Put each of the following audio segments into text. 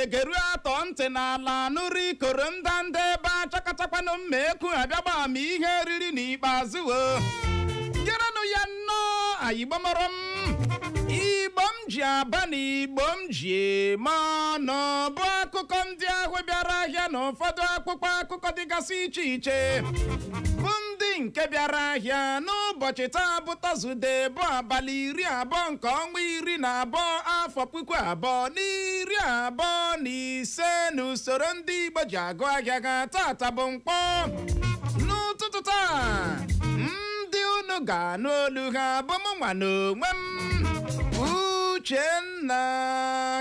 Egeru atọ ntị n'ala nụrụ ikoro ndanda ebe achakọtakwanụ mma ekwu abịagba ma ihe riri n'ikpeazụ o gerenụ ya nnọọ. Ayigbomọrọ m Igbo m ji aba na Igbo m ji eme ọnụ bụ akụkọ ndị ahụ bịara ahịa na ụfọdụ akwụkwọ akụkọ dịgasị iche iche bụ ndị nke bịara ahịa n'ụbọchị taa, bụ Tọzdee, bụ abalị 20 nke ọnwa 12, afọ 2025 n'usoro ndị Igbo ji agụ ahịa ha. Tata bụ Nkwọ. N'ụtụtụ taa, ndị unu ga-anụ olu ha bụ mụ nwa n'onwe m, Uchenna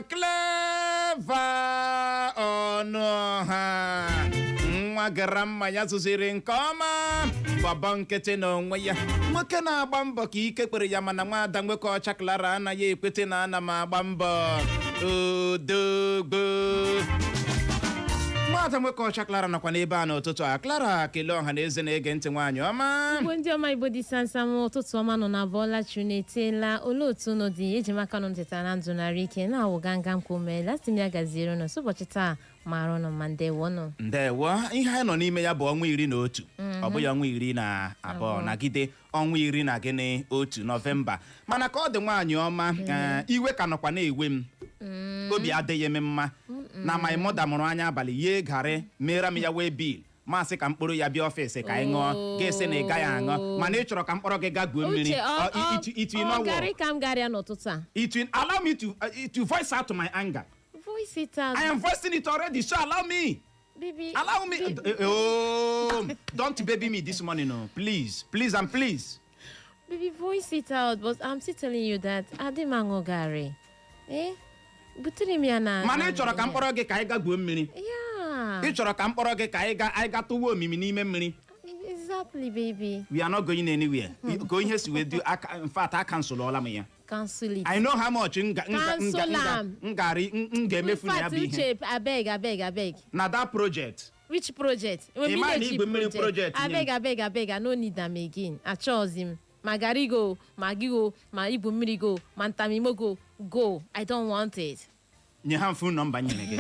Clever Ọnụọha, nwa gara mma ya zụziri nke ọma, bọbọ nkịtị n'onwe ya, nwoke na-agba mbọ ka ike kpere ya, mana nwaada nwoke ọcha Clara anaghị ekwete na ana m agba mbọ odogbo. Nwaada nwoke ọcha Clara nọkwa n'ebe a n'ụtụtụ a. Clara, kelee ọha na eze na-ege ntị, nwaanyị ọma. Igbo ndị ọma, Igbo dị samsam, ụtụtụ ọma nọ na bọọla chu na-etela. Olee otu unu dị? Eji maka nụ tetara na ndụ narị ike na-awụ ganga m meela sị m ya gaziere unu ụbọchị taa mara unu ma. Ndewo nụ. Ndewo. Ihe anyị nọ n'ime ya bụ ọnwa 11, ọ bụghị ọnwa 12, nagide ọnwa iri na gịnị otu, Nọvemba. Mana ka ọ dị, nwaanyị ọma, iwe ka nọkwa na-ewe m, obi adịghị m mma na my mother mụrụ anya abalị yee garị mere m ya wee bil masị ka mkpụrụ ya bịa ọfịs ka anyị ṅụọ, ga-esi na ị gaghị aṅụ, mana ị chọrọ ka mkpọrọ gị gaa gwuo mmiri. Uche, Itu ọ garị ka m garịa n'ụtụtụ a. Itu allow me to voice out my anger. Voice it out. I am voicing it already, so allow me. Baby. Allow me. Oh, don't baby me this morning, no. Please, please and please. Baby, voice it out, but I'm still telling you that adị m aṅụ garị. Eh, butere m ya na Mana ị chọrọ ka mkpọrọ gị ka anyị gaa gwuo mmiri. Yeah. Ị chọrọ ka mkpọrọ gị ka anyị ga tụwa omimi n'ime mmiri. Exactly, baby. We are not going anywhere. Ka ihe si wee dị aka, in fact, a cancelụọla m ya. Cancel it. I know how much nga nga nga Cancel nga am. ngari m ga-emefu na ya In bụ fact, ihe Uche, abeg, abeg, abeg. na that project. Which project? Ị ma na igwe mmiri project nye m. Abeg, abeg, abeg, I no need am again. Achọghịzi m ma garị go, ma gị go, ma igwu mmiri go, ma ntamimo go go. I don't want it. Nye ha phone number nyere gị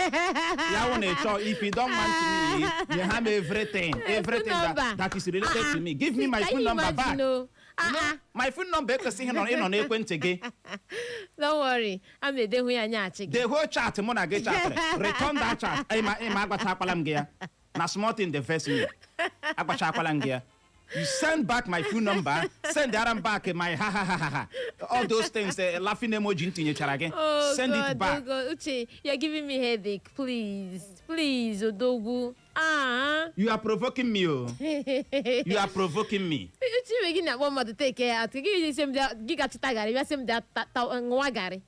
ya wụ na ị chọọ. If you don't want me, nye ha m everything, everything that is related to me. Give me my Can phone you number back. imagine, oh? Ah, You know, ah. my phone number ekwesịghị ịnọ n'ekwentị gị. Don't worry, a m edehu ya nyaghachi gị. The whole chat mụ na gị chatịrị, return that chat. Ịma agbachakwala m gị ya na small thing dey vex me. Agbachakwala m gị ya. You send back my phone number, send ara m back my ha ha ha ha ha, all those things, laughing emoji m tinyechara gị. Oh, Send God, it back. oh God. Uche, you're giving me headache. Please, please, Odogwu. Ah. You are provoking me, oh. You are provoking me. Uche, iwe gị na-akpọ mmadụ take care out. Gị sị m bịa, gị gachita garị, bịa sị m bịa ṅụwa garị.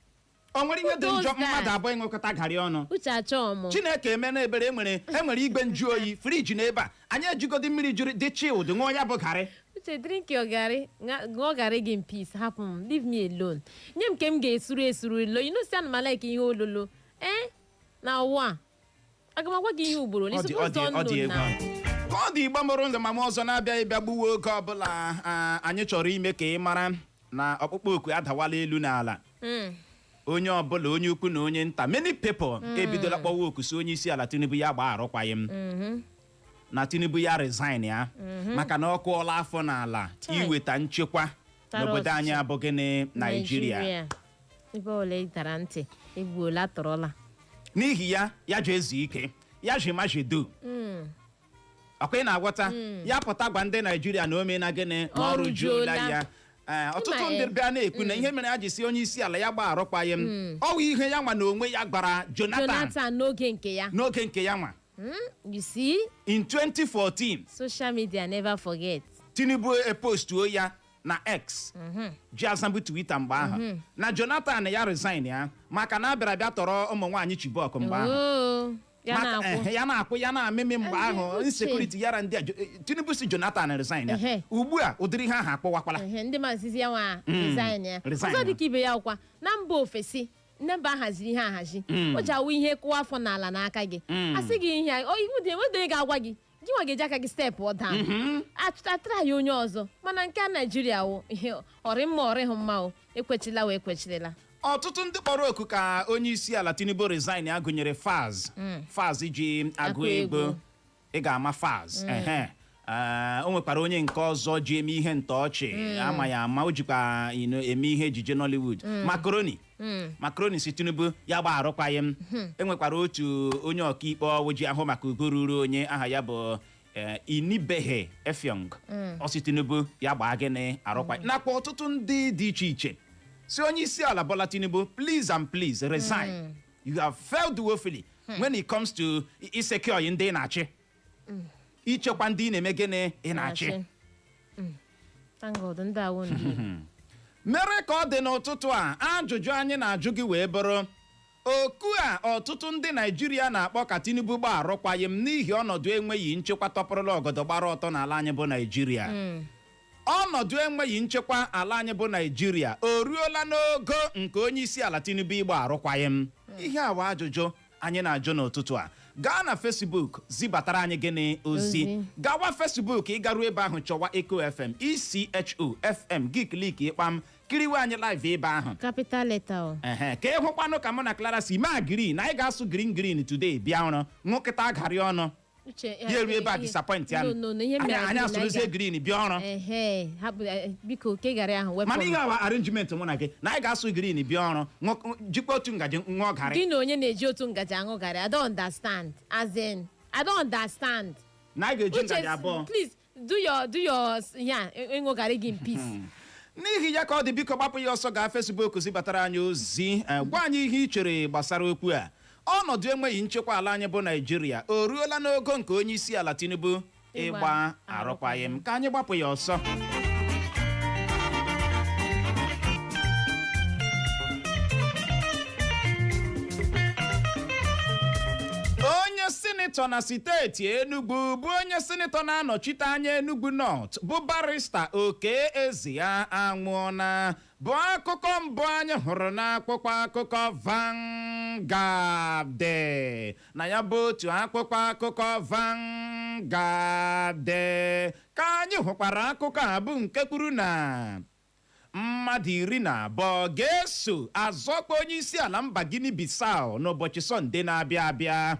O nwere ihe dị njọ Those mmadụ abụọ ịṅụkọta garị ọnụ? Uche, achọọ m. Chineke eme na ebere, enwere igwe nju oyi, fridge n'ebe a. Anyị ejigodi mmiri juru dị chilled ṅụọ ya bụ garị. Uche, drink your garị. Ṅụọ garị gị in peace. Hapụ m. Leave me alone. Nye m nke m ga-esuru esuru elo. You know say ana m like ihe ololo. Eh? Na ụwa a. Aga m agwa gị ihe ugboro. Ọ dị ọ dị ọ dị egwu. Ka ọ dị, Igbo mụrụ nze, mama ọzọ na-abịa ịbịa gbuwe oge ọbụla. Anyị chọrọ ime ka ị mara na ọkpụkpọ oku adawala elu n'ala. Onye ọbụla, onye ukwu na onye nta, many people ebidola kpọwa oku si onye isi ala Tinubu ya gbaa arụkwaghị m, na Tinubu ya resign ya, maka na ọ kụọla afọ n'ala Chai. iweta nchekwa Tara n'obodo anyị ọchịchị. abụ gịnị, Naijiria. Ebe ole dara ntị egbuola tọrọla. N'ihi ya, ya ji ezu ike ya ji majidu ọkwa ị na-agwọta ya pụta gwa ndị Naijiria na ome na gịnị na ọrụ Ọrụ juola juola. ya. Ee, ọtụtụ Ịma, ndị bịa na-ekwu na ihe mere ya ji si onye isi ala ya gba arụkwaghị m, ọ wụ ihe ya nwa na onwe ya gwara Jonathan. Jonathan n'oge nke ya. N'oge nke ya nwa. You see? In 2014. Social media never forget. Tinubu epostuo ya na X ji azambu Twitter mgbe ahụ na Jonathan ya resign ya, maka na abịara bịa tọrọ ụmụ nwaanyị Chibok mgbe ahụ. Oh, ya na-akwụ. Ya na-akwụ ya na-amịmị mgbe Ndị ahụ uche. insecurity yara ndị a. Tinubu si Jonathan resign ya. Ugbu a, ụdịrị ihe ahụ akpọwakwala. Ehe, ndị mazizi ya nwa resign ya. Resign Ọzọ ya. dịka ibe ya ụkwa na mba ofesi, nne mba ahaziri ihe ahazi, o ji awụ ihe kụwa afọ n'ala n'aka gị, asị gị ihe a, iwu dị enweghị onye ga-agwa gị, gị nwa ga-eji aka gị step down, atara ya onye ọzọ. Mana nke a Naijiria wụ ihe ọrị mma ọrịghị mma o ekwechila wee ekwechirila. Ọtụtụ ndị kpọrọ oku ka onye isi ala Tinubu resign ya gụnyere Falz. Falz ji agụ Agụ egwu. egwu. Ị ga-ama Falz. Ehe. O nwekwara onye nke ọzọ ji eme ihe ntọọchị ama ya ama, o jikwa eme ihe ejije Nollywood, Macaroni. Macaroni si Tinubu ya gba arụkwaghị m. Enwekwara otu onye ọkaikpe ọwụ ji ahụ maka ugo ruru onye, aha ya bụ Inibehe Effiong. Ọ sị Tinubu ya gbaa gịnị? Arụkwaghị. Nakwa ọtụtụ ndị dị iche iche si onye isi ala Bola Tinubu, please and please resign, you have failed woefully when it comes to insecure ndị ị na-achị, ichekwa ndị ị na-eme gịnị? Ị na-achị. Thank God, ndị awụ ndị Igbo. Mere ka ọ dị n'ụtụtụ a, ajụjụ anyị na-ajụ gị wee bụrụ: oku a ọtụtụ ndị Naijiria na-akpọ ka Tinubu gbaa arụkwaghịm n'ihi ọnọdụ enweghị nchekwa tọpụrụla ọgọdọ gbara ọtọ n'ala anyị bụ Naijiria, ọnọdụ enweghị nchekwa ala anyị bụ Naijiria, o ruola n'ogo nke onye isi ala Tinubu ịgba arụkwaghịm? Ihe a bụ ajụjụ anyị na-ajụ n'ụtụtụ a. Gaa na Facebook zibatara anyị gịnị? Ozi. Ozi. Gawa Facebook, ịgaruo ebe ahụ, chọwa Echo FM, ECHO FM, gị click ịkpam, kiriwe anyị live ebe ahụ. Capital letter o. Ehe, ka ị hụkwanụ ka mụ na Clara si mee green. Anyị ga-asụ green green today, bịa ọrụ ṅụkịta garị ọnụ. Uche, Ya eru ebe a, disappoint ya. No, no, no, ihe anyị mere anyị anyị asụrụzie green bịa ọrụ. Ehe, hapụ, biko, ke garị ahụ wepụ. Mana ihe awa arrangement mụ na gị na anyị ga-asụ green bịa ọrụ, jikwa otu ngaji ṅụọ garị. Gị na onye na-eji otu ngaji aṅụ garị? I don't understand, as in, I don't understand. Na anyị ga-eji Uche, ngaji abụọ. please do your ya ịṅụ garị gị in peace. N'ihi ya ka ọ dị, biko gbapụ ya ọsọ gaa Facebook zibatara anyị ozi, gwa anyị ihe ị chere gbasara okwu a: ọnọdụ enweghị nchekwa ala anyị bụ Naijiria, o ruola n'ogo nke onye isi ala Tinubu ịgba ịgba arụkwaghịm? Ka anyị gbapụ ya ọsọ. Onye sinetọ na steeti Enugu, bụ onye sinetọ na-anọchite anya Enugu North, bụ Barrister Okey Ezea anwụọna, bụ akụkọ mbụ anyị hụrụ n'akwụkwọ akụkọ Vanguard. Na ya bụ otu akwụkwọ akụkọ Vanguard ka anyị hụkwara akụkọ a, bụ nke kwuru na mmadụ 12 ga-eso azọkwa onye isi ala mba Guinea Bissau n'ụbọchị Sọnde na-abịa abịa.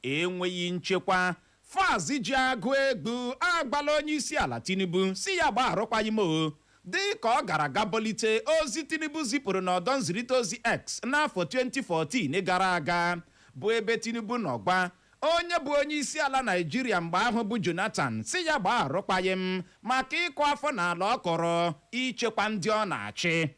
Enweghị nchekwa, Falz ji agụ egwu agbala onye isi ala Tinubu si ya gbaa arụkwaghịm o, dị ka ọ gara aga bolite ozi Tinubu zipụrụ n'ọdọ nzirịta ozi X n'afọ 2014 gara aga, bụ ebe Tinubu nọ gwa onye bụ onye isi ala Naijiria mgbe ahụ bụ Jonathan si ya gbaa arụkwaghịm maka ịkụ afọ n'ala ọ kọrọ ichekwa ndị ọ na-achị.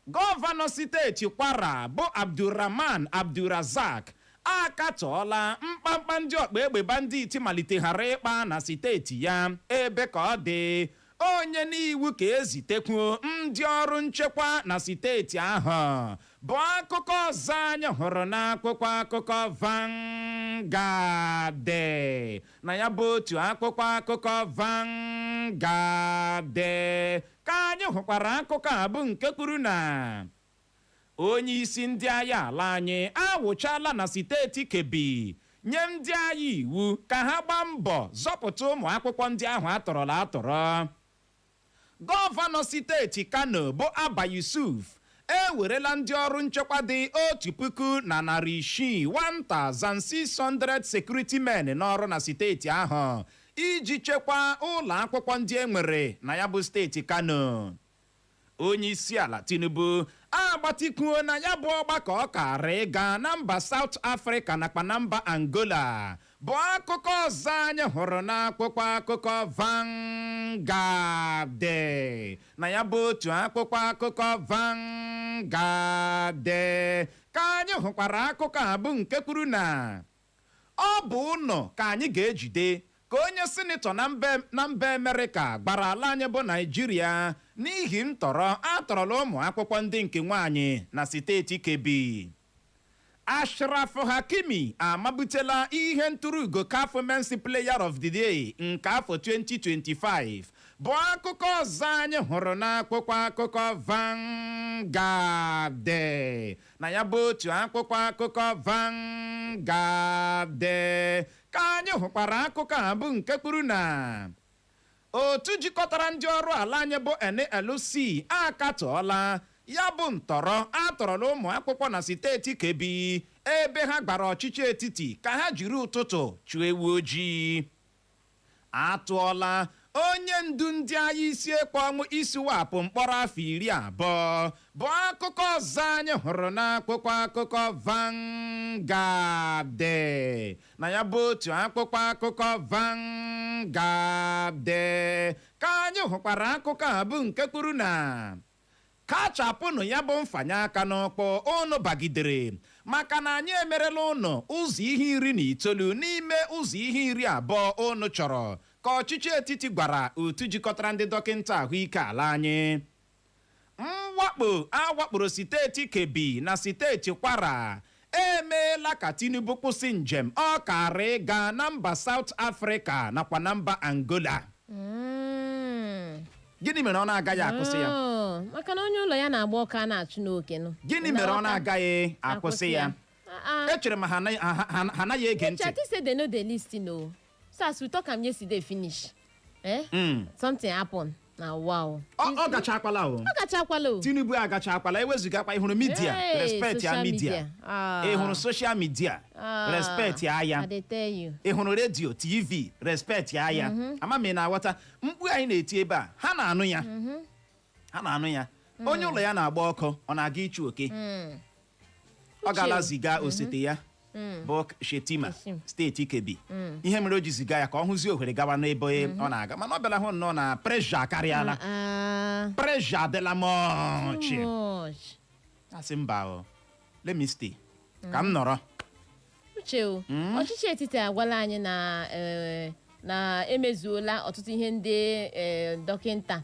Gọvanọ steeti Kwara bụ Abdulrahman Abdulrazak akatọọla mkpamkpa ndị ọkpa egbe bandit maliteghara ịkpa na steeti ya. Ebe ka ọ dị, onye n'iwu ka ezitekwuo ndị ọrụ nchekwa na steeti ahụ, bụ akụkọ ọzọ anyị hụrụ n'akwụkwọ akụkọ Vanguard. Na ya bụ otu akwụkwọ akụkọ Vanguard ka anyị hụkwara akụkọ a, bụ nke kwuru na onye isi ndị agha ala anyị awụchala na steeti Kebbi nye ndị agha iwu ka ha gbaa mbọ zọpụta ụmụ akwụkwọ ndị ahụ atọrọla atọrọ. Gọvanọ steeti Kano bụ Abba Yusuf ewerela ndị ọrụ nchekwa dị 1,600, 1600 security men n'ọrụ na steeti ahụ iji chekwaa ụlọ akwụkwọ ndị e nwere na ya bụ steeti Kano. Onye isi ala Tinubu agbatịkwuo na ya bụ ọgbakọ ọ kara ịga na mba South Africa nakwa na mba Angola, bụ akụkọ ọzọ anyị hụrụ n'akwụkwọ akụkọ Vanguard. Na ya bụ otu akwụkwọ akụkọ Vanguard ka anyị hụkwara akụkọ a, bụ nke kwuru na ọ bụ ụnọ ka anyị ga-ejide ka onye sinetọ na mba Amerịka gbara ala anyị bụ Naijiria n'ihi ntọrọ atọrọla ụmụ akwụkwọ ndị nke nwaanyị na steeti Kebbi. Ashraf Hakimi amabutela ihe ntụrụugo CAF Men's Player of the Day nke afọ 2025, bụ akụkọ ọzọ anyị hụrụ n'akwụkwọ akụkọ Vanguard. Na ya bụ otu akwụkwọ akụkọ Vanguard ka anyị hụkwara akụkọ a, bụ nke kwuru na otu jikọtara ndị ọrụ ala anyị bụ NLC akatọọla Ya bụ ntọrọ atọrọla ụmụ akwụkwọ na steeti Kebbi, ebe ha gbara ọchịchị etiti ka ha jiri ụtụtụ chụọ ewu ojii. Atụọla onye ndu ndị agha isi ekpe ọnwụ ISWAP mkpọrọ afọ 20, bụ akụkọ ọzọ anyị hụrụ n'akwụkwọ akụkọ Vanguard. Na ya bụ otu akwụkwọ akụkọ Vanguard ka anyị hụkwara akụkọ a, bụ nke kwuru na kachapụnụ ya bụ mfanye aka n'ọkpọ unu bagidere, maka na anyị emerela ụnụ ụzọ ihe 19 n'ime ụzọ ihe 20 unu chọrọ, ka ọchịchị etiti gwara otu jikọtara ndị dọkịta ahụike ala anyị. Mwakpo awakporo steeti Kebbi na steeti Kwara emeela ka Tinubu kwụsị njem ọ kara ịga na mba South Africa nakwa na mba Angola. Gịnị mere ọ na-agaghị akwụsị ya? Oh, maka na onye ụlọ ya na-agba ọkụ a na-achụ n'oke nụ. Gịnị mere ọ na-agaghị akwụsị ya? Echere m ha anaghị ege ntị. I think say they no dey listen o. So as we talk am yesterday finish. Eh? Something happen. Na wow. Ọ gachakwala o. Ọ gachakwala o. Tinubu agachakwala. Ewezugakwa, ịhụrụ media, Hey, respect ya social media. media. Ah. Ị hụrụ social media, Ah, respect ya ya. I dey tell you. Ị hụrụ redio, TV, respect ya ya. Ama m ị na-aghọta mkpu anyị na-eti ebe a. Ha na-anụ ya, ha na-anụ ya. Onye ụlọ ya na-agba ọkụ, ọ na-aga ịchụ oke? Ọ gaala Uche. ziga osote ya bụ Shetima Shetima. steeti Kebbi. Ihe mere o ji ziga ya, ka ọ hụzie ohere gawa n'ebe ọ na-aga, mana ọ bịala hụ nnọọ na pressure akarịala. Ah, Pressure adịla much. too much. Asị mba o, let me stay, ka m nọrọ. Uche o, ọchịchị etiti agwala anyị na emezuola ọtụtụ ihe ndị dọkịnta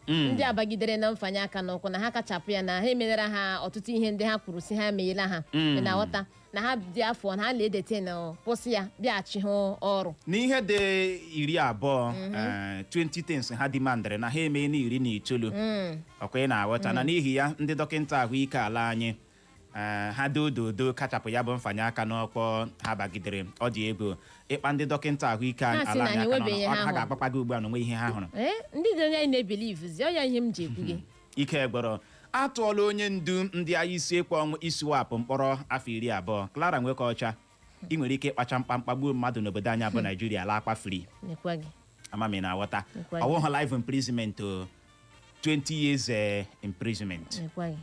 ndị abagidere na mfanye aka n'ụkwụ na ha kachapụ ya, na ha emerela ha ọtụtụ ihe ndị ha kwuru si ha meela ha. Ị na-aghọta na ha dị afọ na ha na-edete na kwụsị ya, bịaghachi ha ọrụ. N'ihe dị 20, 20 things ha demandịrị na ha emee na 19. Ọkwa ị na-aghọta na n'ihi ya, ndị dọkịta ahụike ala anyị, ha dododo kachapụ ya bụ mfanye aka n'ọkpọ ha bagidere. Ọ dị egwu ịkpa ndị dọkịta ahụike Ha sị ala na anyị ha aka enwebeghị n'ọnụ. ha Ha hụrụ. ga-agbakwa gị ugbu a na onwe ihe ha hụrụ. Ee, ndị dị onye anyị na-ebelieve zi ọ ya, ihe m ji ekwu gị. Ike gbọrọ. Atụọla onye ndu ndị agha isi ekwe ọnwụ ISWAP mkpọrọ afọ 20. Clara Nwekeọcha, ị nwere ike ịkpacha mkpamkpa gbuo mmadụ n'obodo anyị bụ Naijiria, la akpa free. Nekwa gị. Ama m ị na-aghọta. Nkwa gị. Ọwụghị life imprisonment o, 20 years imprisonment. Nekwa gị.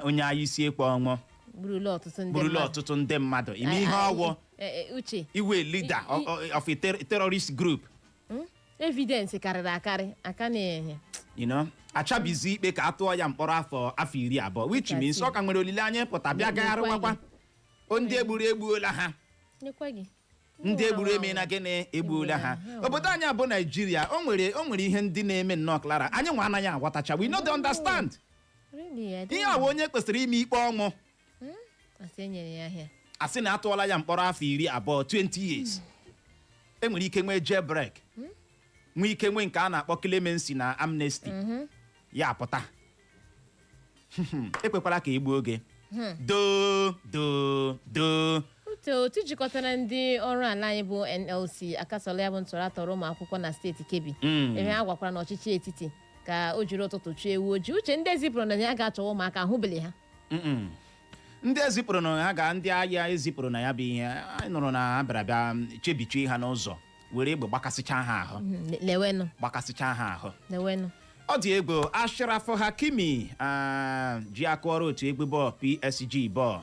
Onye agha isi ekwe ọnwụ gburula ọtụtụ ndị gburula mmadụ. ọtụtụ ndị mmadụ ime ihe ọwụ. Uche. Iwe leader of a terrorist group. Evidence karịrị akarị aka na-ehe. Achabizi ikpe ka a tụọ ya mkpọrọ afọ 20, which means ọ ka nwere olileanya ịpụta bịa gagharịwakwa. Ndị egburu egbuola ha. Nekwa gị. Ndị egburu eme na gịnị, egbuola ha. Obodo anyị abụ Naijiria, o nwere ihe ndị na-eme nnọọ, Clara, anyị nwa anaghị aghọtacha. We no dey understand. Really, I don't Ihe a bụ onye kwesịrị ime ikpe ọnwụ. Asị e nyere ya ahịa. Asị na atụọla ya mkpọrọ afọ 20, 20 years. Enwere ike nwee jailbreak, nwee ike nwee nke a na-akpọ clemency na amnesty, ya apụta. Ekwekwala ka egbuo oge. Doo doo doo. Uche, otu jikọtara ndị ọrụ ala anyị bụ NLC akasọla ya bụ ntọrọ atọrọ ụmụ akwụkwọ na steeti Kebbi, ebe ha gwakwara n'ọchịchị etiti ka o jiri ụtụtụ chụọ ewu ojii. Uche, ndị ezipụrụ na ya ga-achọwa ụmụaka ahụbele ha. Mm-mm. Ndị ezipụrụ na ha ga, ndị agha ezipụrụ na ya bụ ihe anyị nụrụ na ha bịara bịa chebichie ha n'ụzọ, were egbe gbakasịcha ha ahụ. Lewenụ. Gbakasịcha ha ahụ. Lewenụ. Ọ dị egwu. Achraf Hakimi ji aka ọrụ otu egwu bọọlụ PSG bọọlụ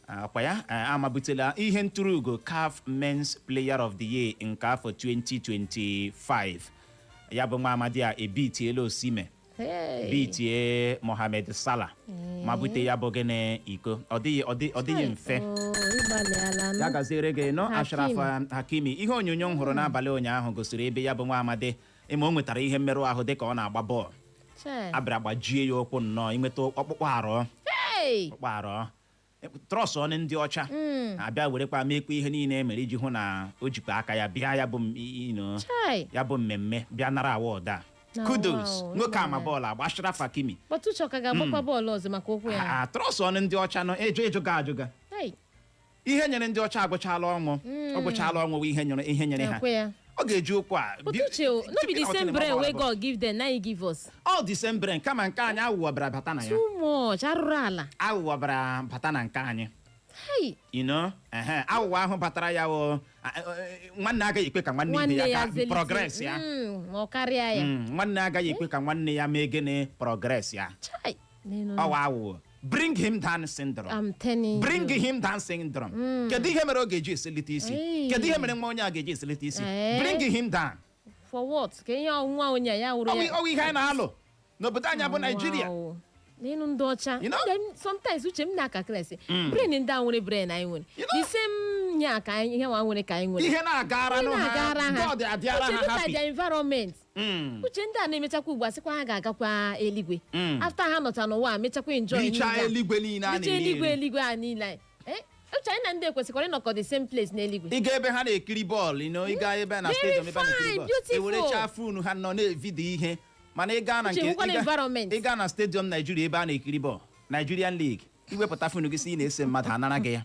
ọkwa ya amabutela ihe ntụrụugo CAF Men's Player of the Year nke afọ 2025. Ya bụ nwa amadi a ebitiela Osimhen, Hey. bitie Mohamed Salah, ma bute ya bụ gịnị, iko. Ọ dịghị mfe. Oh, ịgbalịala nụ. Ya gaziere gị nọ. Hakim. Achraf Hakimi, ihe onyonyo m hụrụ n'abalị ụnyaahụ gosiri ebe ya bụ nwa amadi ịma o nwetara ihe mmerụ ahụ dịka ọ na-agba bọọlụ. Chai. Abịara gbajie ya ụkwụ nnọọ, inweta ọkpụkpụ arọ. Hey! Ọkpụkpụ arọ trọs ọnụ ndị ọcha abịa werekwa mekwa ihe niile e mere iji hụ na o jikwa aka ya bịa ya bụ Chai. ya bụ mmemme bịa nara award a. Na Kudos. wow, Nwoke ama ịgbalịa. bọọlụ agba, Achraf Hakimi. But Uche, ọ ka ga-agbakwa bọọlụ ọzọ maka ụkwụ ya? A trọs ọnụ ndị ọcha nọ ịjụ ịjụga ajụga. Hey, Ihe nyere ndị ọcha agwụchala ọnwụ, ọ gwụchala ọnwụ bụ ihe nyere ha. Ekwe ya. Ọ ga-eji ụkwụ a. But Uche o, no be the same brain wey God give them na he give us. All the same brain, kama nke anyị, aghụghọ bịara bata na ya. Too much arụrụ ala. Aghụghọ bịara bata na nke anyị. Hey. Ehe, aghụghọ ahụ batara ya o nwanne agaghị ekwe ka nwanne ibe Nwanne ya ya ga zelite. progress ya. Ma ọ karịa ya. Nwanne agaghị ekwe ka nwanne ya mee gịnị? Progress ya. Chai. Nenu. Ọwa aghụghọ, bring him down syndrome. I'm telling Bring you. him down syndrome. Kedu ihe mere ọ ga-eji eselite isi? Hey. Kedu ihe mere nwa onye a ga-eji eselite isi? Eh. Bring him down. For what? Ka ihe nwa onye a ya wụrụ ya. Ọwụ ihe anyị na-alụ n'obodo anyị bụ Naijiria. Wow. N'elu ndị ọcha. You know? Sometimes uche m na-aka klasị brain ndị a nwere, brain anyị nwere. You know? The same nya ka anyị, ihe nwa nwere ka anyị nwere. Ihe na-agara Ihe nụ na-agara ha ha. God adịara Uche, ha look at happy. their environment. Uche, ndị a na-emechakwa ugbu a sịkwa ha ga-agakwa eluigwe after ha nọcha n'ụwa a, mechakwa enjoy Richaa niile a. eluigwe niile a Richaa na-eri eluigwe eri. Eluigwe a niile. Eh, uche, anyị na ndị ekwesịkwara ịnọkọ the same place n'eluigwe. Ịga ebe ha na-ekiri bọọlụ, ịga ebe na Very stadium ebe a na-ekiri fine, bọọlụ, beautiful. ewerechaa phone ha nọ na-evideo ihe, mana ịga na Uche, nke hụkwana environment. Ịga na stadium Naijiria ebe a na-ekiri bọọlụ, Nigerian League, iwepụta phone gị si ị na-ese mmadụ, anara gị ya,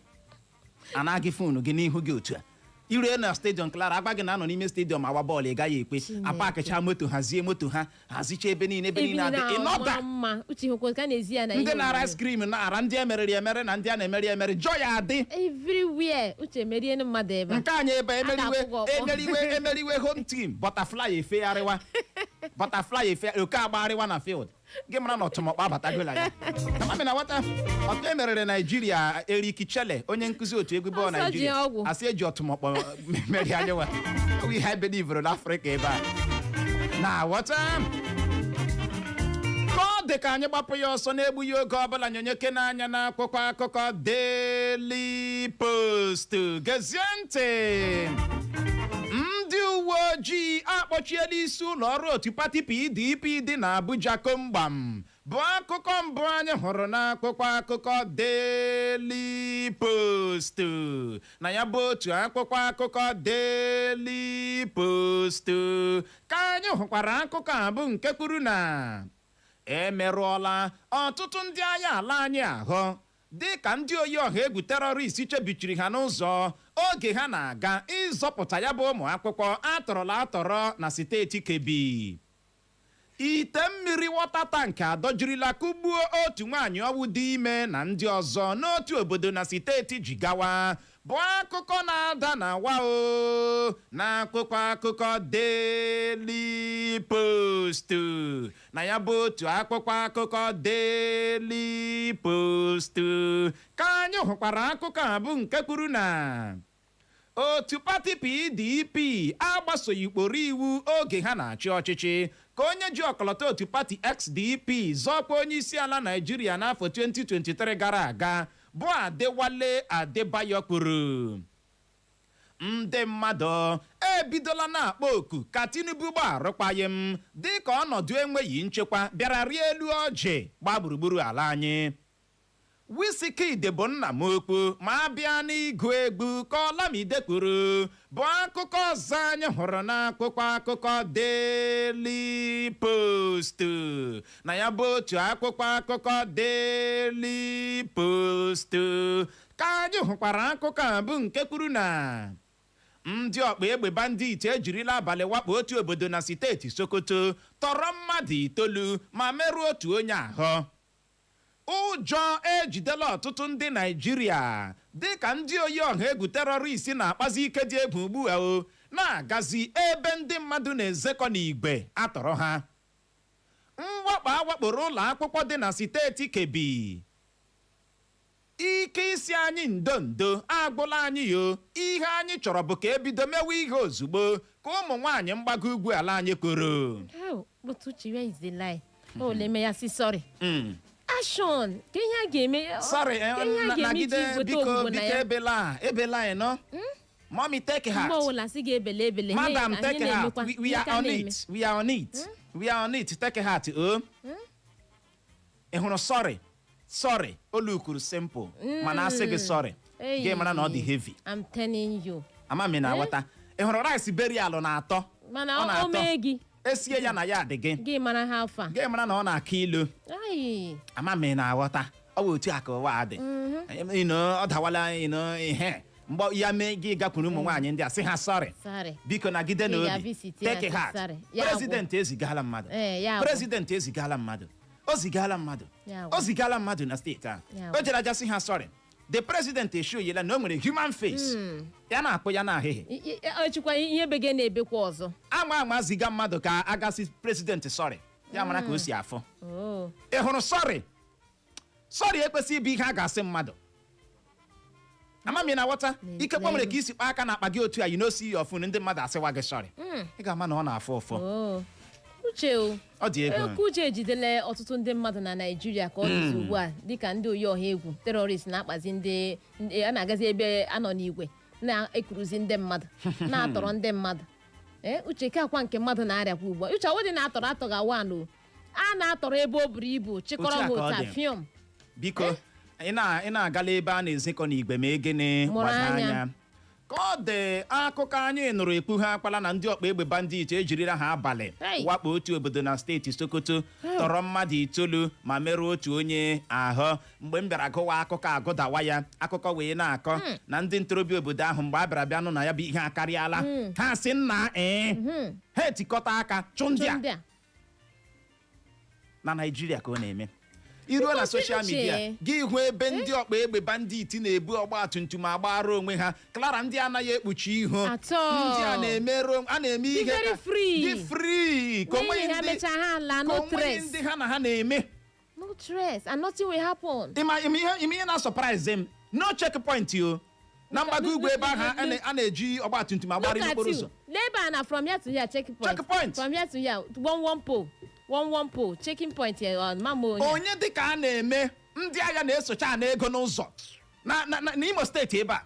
ana gị phone gị n'ihu gị otu a. Irue na stadium Clara, agba gị na anọ n'ime stadium agba bọọlụ, ị gaghị ekwe. Chineke. Apakịcha moto, hazie moto ha, hazicha ebe niile, ebe niile adị ịnọda. Ama mma. Uche, hụkwa ka a na-ezi ya na Ndị ihe na-ara onyonyo. ice cream na-ara, ndị emeriri emere na ndị a na-emeri emeri, joy adị. Everywhere, uche, merie mmadụ ebe a. Nke anyị ebe emeriwe A ga-akwụ gị ọkpọ. Emeriwe, emeriwe home team, butterfly efegharịwa, butterfly efe oke agbagharịwa na field gị, mara na ọtụmọkpọ abatagola ya. Amami na nwata ọtụ emerere Naijiria, Eriki Chelle, onye nkụzi otu egwu bọọlụ Ọsọ ji Naijiria, ọgwụ. asị eji ọtụmọkpọ meri anyịwa. Ọ bụ ihe anyị belivere n'Afrịka ebe a na ghọta ka ọ dị. Ka anyị gbapụ ya ọsọ na-egbughị oge ọbụla, nyonyeke n'anya n'akwụkwọ akụkọ Daily Post. Gezie ntị, ndị uwe ojii akpọchiela isi ụlọ ọrụ otu pati PDP dị n'Abuja komgbam, bụ akụkọ mbụ anyị hụrụ n'akwụkwọ akụkọ Daily Post. Na ya bụ otu akwụkwọ akụkọ Daily Post ka anyị hụkwara akụkọ a bụ nke kwuru na emerụọla ọtụtụ ndị agha ala anyị ahụ dị ka ndị oyi ọha egwu terrorist chebichiri ha n'ụzọ oge ha na-aga ịzọpụta ya bụ ụmụ akwụkwọ atọrọla atọrọ na steeti Kebbi. Ite mmiri water tank adọjirila kụgbuo otu nwaanyị ọwụ dị ime na ndị ọzọ n'otu obodo na steeti Jigawa, bụ akụkọ na-ada na wa o n'akwụkwọ akụkọ Daily Post. Na ya bụ otu akwụkwọ akụkọ Daily Post ka anyị hụkwara akụkọ a bụ nke kwuru na otu pati PDP agbasoghị ụkpụrụ iwu oge ha na-achị ọchịchị, ka onye ji ọkọlọtọ otu pati SDP zọkwa onye isi ala Naijiria n'afọ 2023 gara aga bụ Adewale Adebayo kwuru. Ndị mmadụ ebidola na-akpọ oku ka Tinubu gbaa arụkwaghịm dịka ọnọdụ enweghị nchekwa bịara rie elu ọjị gbaa gburugburu ala anyị. Wizkid bụ nna m okwu ma a bịa n'ịgụ egwu, ka Olamide kwuru, bụ akụkọ ọzọ anyị hụrụ n'akwụkwọ akụkọ Daily Post. Na ya bụ otu akwụkwọ akụkọ Daily Post ka anyị hụkwara akụkọ a bụ nke kwuru na ndị ọkpa egbe bandit ejirila abalị wakpo otu obodo na steeti Sokoto, tọrọ mmadụ itoolu ma merụọ otu onye ahụ. Ụjọ ejidela ọtụtụ ndị Naijiria dịka ndị oyi ọha egwu terrorist na-akpazi ike dị egwu ugbu a o na-agazi ebe ndị mmadụ na-ezekọ n'igwe atọrọ ha. Mwakpo awakporo ụlọ akwụkwọ dị na steeti Kebbi, ike isi anyị ndo ndo agwụla anyị yo, ihe anyị chọrọ bụ ka ebido mewe ihe ozugbo, ka ụmụ nwaanyị mgbago ugwu ala anyị kwuru. How? But Uche, where is the lie? Oh, let me say sorry. Action! Ka ihe a ga-eme? Sorry, Ka ihe a ga-eme iji nagide weta biko. ogbugbo na Biko. ya? Ebela ebela nọ, mommy, take heart. Mgbe ọbụla sị gị ebele ebele. Madam, ihe take heart. na-emekwa, We ihe are ka on na-eme. it, we are on it, we are on it. Take heart o. Ị hụrụ sorry, sorry olu kwuru simple, mana asị gị sorry, Hey. gị mara na ọ dị heavy. I'm telling you. Ama m ị na-aghọta. Ị hụrụ rice burial na-atọ. Mana Ọ o na-atọ. mee gị, Esie ya na ya dị gị. Gị mara ha afa. Gị mara na ọ na-aka ilu. Ai. Ama m ị na-aghọta. Ọ bụ otu a ka ụwa dị. Ọ dawala ihe. Mgbe ya mee, gị gakwuru ụmụ nwaanyị ndị a, sị ha sorry. Sorry. Biko, nagide Ị n'obi. ga-visit ya, Take sị heart. sorry. Ya gwụ. President ezigala mmadụ. Ee, ya gwụ. President ezigala mmadụ, o zigala mmadụ. Ya gwụ. O zigala mmadụ na steeti ahụ. Ya O gwụ. jere aja sị ha sorry. The president eshoyela na o nwere human face ya na-akpụ ya na ahịhị. Echikwa ihe bege na-ebekwa ọzọ. Ama ama ziga mmadụ ka agasị president sorry, ya mara ka o si afụ. Oh. Ị hụrụ, sorry, sorry ekwesịghị ịbụ ihe a ga-asị mmadụ. Amami na ghọta. Ikekwe nwere ka isi kpaa aka n'akpa gị otu a, you no see your phone, ndị mmadụ asịwa gị sorry, ị ga-ama na ọ na-afụ ụfụ. Oh. Uche o. Ọ dị egwu. Okwu uche ejidela ọtụtụ ndị mmadụ na Naịjirịa ka ọ dịzi ugbu a, dịka ndị oyi ọha egwu terrorist na-akpazi ndị a na-agazi ebe a nọ n'igwe na-ekuruzi ndị mmadụ, na-atọrọ ndị mmadụ. Ee, uche, ke akwa nke mmadụ na-arịakwa ugbu a. Uche, awụdị na-atọrọ atọghị awa o a na-atọrọ ebe o buru ibu chịkọrọ Otu a ha ka ọ otu a dị. fiọm. Biko, ị na-agala ebe a na-ezikọ n'igwe ma egene Mụrụ gbado anya. Anya ka ọ dị. Akụkọ anyị nụrụ ekpughe akpala na ndị ọkpa egbe bandit ejirila ha abalị Hey! wakpo otu obodo na steeti Sokoto, tọrọ mmadụ itoolu ma merụọ otu onye ahụ. Mgbe m bịara gụwa akụkọ, agụdawa ya, akụkọ wee na-akọ na ndị ntorobịa obodo ahụ, mgbe a bịara bịa nụ na ya bụ ihe akarịala, ha sị nna, ee, ha etikọta aka chụ ndị chụ a ndị a. Na Naijiria ka ọ na-eme. Iruo na Because social uche- media, gị hụ ebe ndị ọkpa egbe bandit na-ebu ọgba tum tum agbara onwe ha. Clara, ndị anaghị ekpuchi ihu. At all. Ndị a na-emerụ, a na-eme ihe very free. Dị free ka onweghị N'ihi ha ndị mechaa, ha laa, ka no onweghị stress. ndị ha na ha na-eme. No stress and nothing will happen. Ịma ihe, ịma ihe na-surprise m? No checkpoint o na mgbago ugwu ebe ahụ a na-eji ọgba tum tum agbara Look at n'okporo you. ụzọ. Labour na from here to here, checking point. Checkpoint. From here to here, one one pole, one one pole, checking point here on mama onye. Onye dị ka a na-eme, ndị agha na-esocha ana ego n'ụzọ na n'Imo steeti ebe a,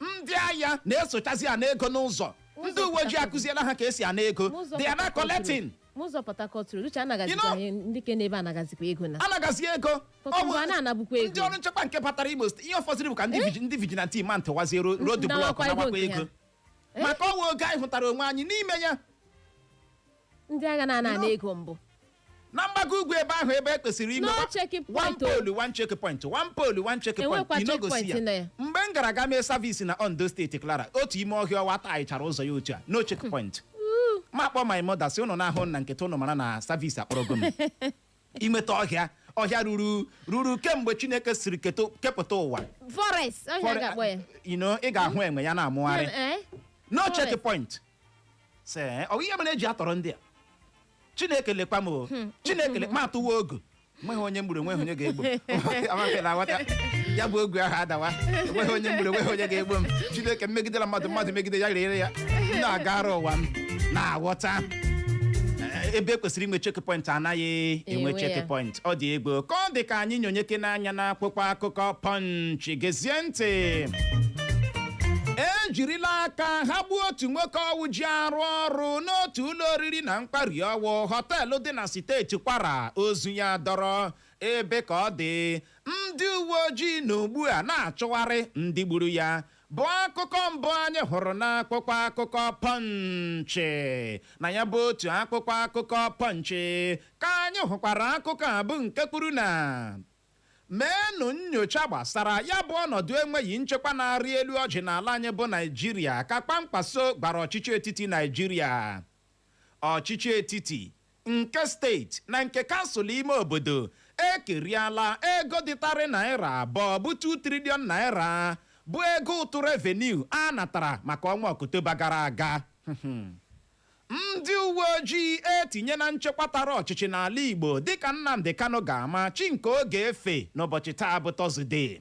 ndị agha na-esochazi ana ego n'ụzọ. Ndị uwe ojii akụziela ha ka esi ana ego. N'ụzọ They are not Port Harcourt collecting. Road. N'ụzọ Port Harcourt Road, Uche, anagazikwa ndị ke n'ebe anagazikwa ego na. Anagazi ego. But Ọ bụ mgbe a na-anabukwa ego. Ndị ọrụ nchekwa nke batara Imo steeti, ihe ụfọdụ bụ ka ndị vigilante ma ntụwazie road block. Nawakwa ego Nawakwa nke ego ha. maka ọnwa oge anyị hụtara onwe anyị n'ime ya. Ndị agha na-ana ana ego mbụ. Na mgbago ugwu ebe ahụ, ebe e kwesịrị ime No checking one point o. pole, one check point, one pole, one check point. Enwekwa You no go see checkpoint na ya. Mgbe m gara aga mee service na Ondo steeti, Clara, otu ime ọhịa ọwa taịchara ụzọ ya otu a, no check point. Ma kpọ my mother, sị ụnụ na-ahụ na nkịta ụnụ mara na service akpọrọgo m. Inweta ọhịa, ọhịa ruru kemgbe Chineke siri kepụta ụwa. Forest, ọhịa ga-akpọ ya. Ị ga-ahụ enwe ya na-amụgharị. Eh? No Forest. check point. Sị ọ ihe mere eji atọrọ ndị a. Chineke lekwa m o, Chineke lekwa m. Atụwa ogu, nweghị onye mgburu, nweghị onye ga-egbu m. Amaghị na aghọta ya bụ ogu ahụ adawa. Enweghị onye mgburu, enweghị onye ga-egbu m. Chineke megidela mmadụ, mmadụ megide ya, rere ya. M na-agara ụwa m na-aghọta. Ebe e kwesịrị inwe checkpoint anaghị enwe Enwe ya. checkpoint. Ọ dị egwu ka ọ dị. Ka anyị nyonyeke n'anya n'akwụkwọ akụkọ Punch. Gezie ntị. Ejirila aka ha gbuo otu nwoke ọwụ ji arụ ọrụ n'otu ụlọ oriri na nkwari ọwụ hotel dị na steeti Kwara. Ozu ya dọrọ ebe ka ọ dị. Ndị uwe ojii na ugbu a na-achụgharị ndị gburu ya, bụ akụkọ mbụ anyị hụrụ n'akwụkwọ akụkọ Punch. Na ya bụ otu akwụkwọ akụkọ Punch ka anyị hụkwara akụkọ a bụ nke kwuru na meenụ nyocha gbasara ya bụ ọnọdụ enweghị nchekwa na-arị elu ọjị n'ala anyị bụ Naijiria, ka Kwankwaso gbara ọchịchị etiti Naijiria. Ọchịchị etiti nke steeti na nke kansụl ime obodo ekeriala ego dịtarị naira 2 bụ 2 trillion naira, bụ ego ụtụ revenue a natara maka ọnwa Ọktoba gara aga. Ndị uwe ojii etinye na nchekwa tara ọchịchị n'ala Igbo, dịka Nnamdi Kanu ga-ama chi nke oge efe n'ụbọchị taa bụ Tọzdee.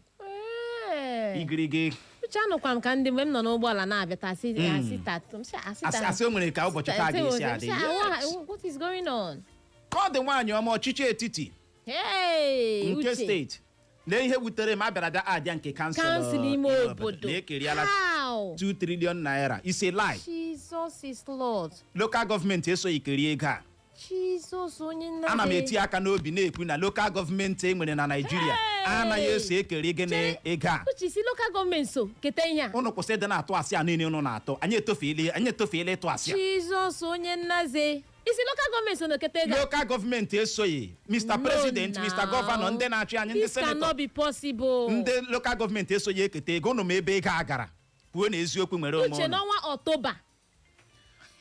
Ee. Igirigi. Uche, anụkwa m ka ndị mgbe m nọ n'ụgbọala na-abịa asị asị tatụ m sị asị Asị o nwere ka ụbọchị taa ga-esi adị. Yes. What is going on? Ka ọ dị, nwaanyị ọma, ọchịchị etiti Hey, nke Uche. steeti, lee ihe wutere m, abịara bịa adịa nke kansụl Kansụl ime obodo. Na-ekeriala How? 2 trillion naira. Is a lie. Jesus is Lord. Local gọọmenti esoghị kerie ego a. Jesus onye nna. Ana m eti aka n'obi na-ekwu na local gọọmenti e nwere na Naijiria Hey! anaghị eso ekere gịnị ego a. Uche, si local gọọmenti so keta ihe a. Ụnụ kwụsị ịdị na-atụ asị a niile ụnụ na-atụ. Anyị etofeela, anyị etofeela ịtụ asị a. Jizọs onye nnaze. Isi local government so na-eketa ego a? Local government esoghị, Mr. No, President, Mr. now. Governor, ndị na-achị anyị, ndị This senator. cannot be possible. Ndị local government esoghị eketa ego. Ụnụ ma ebe ego a gara. Kwuo na eziokwu nwere onwe Uche, ụnụ. n'ọnwa Ọktoba.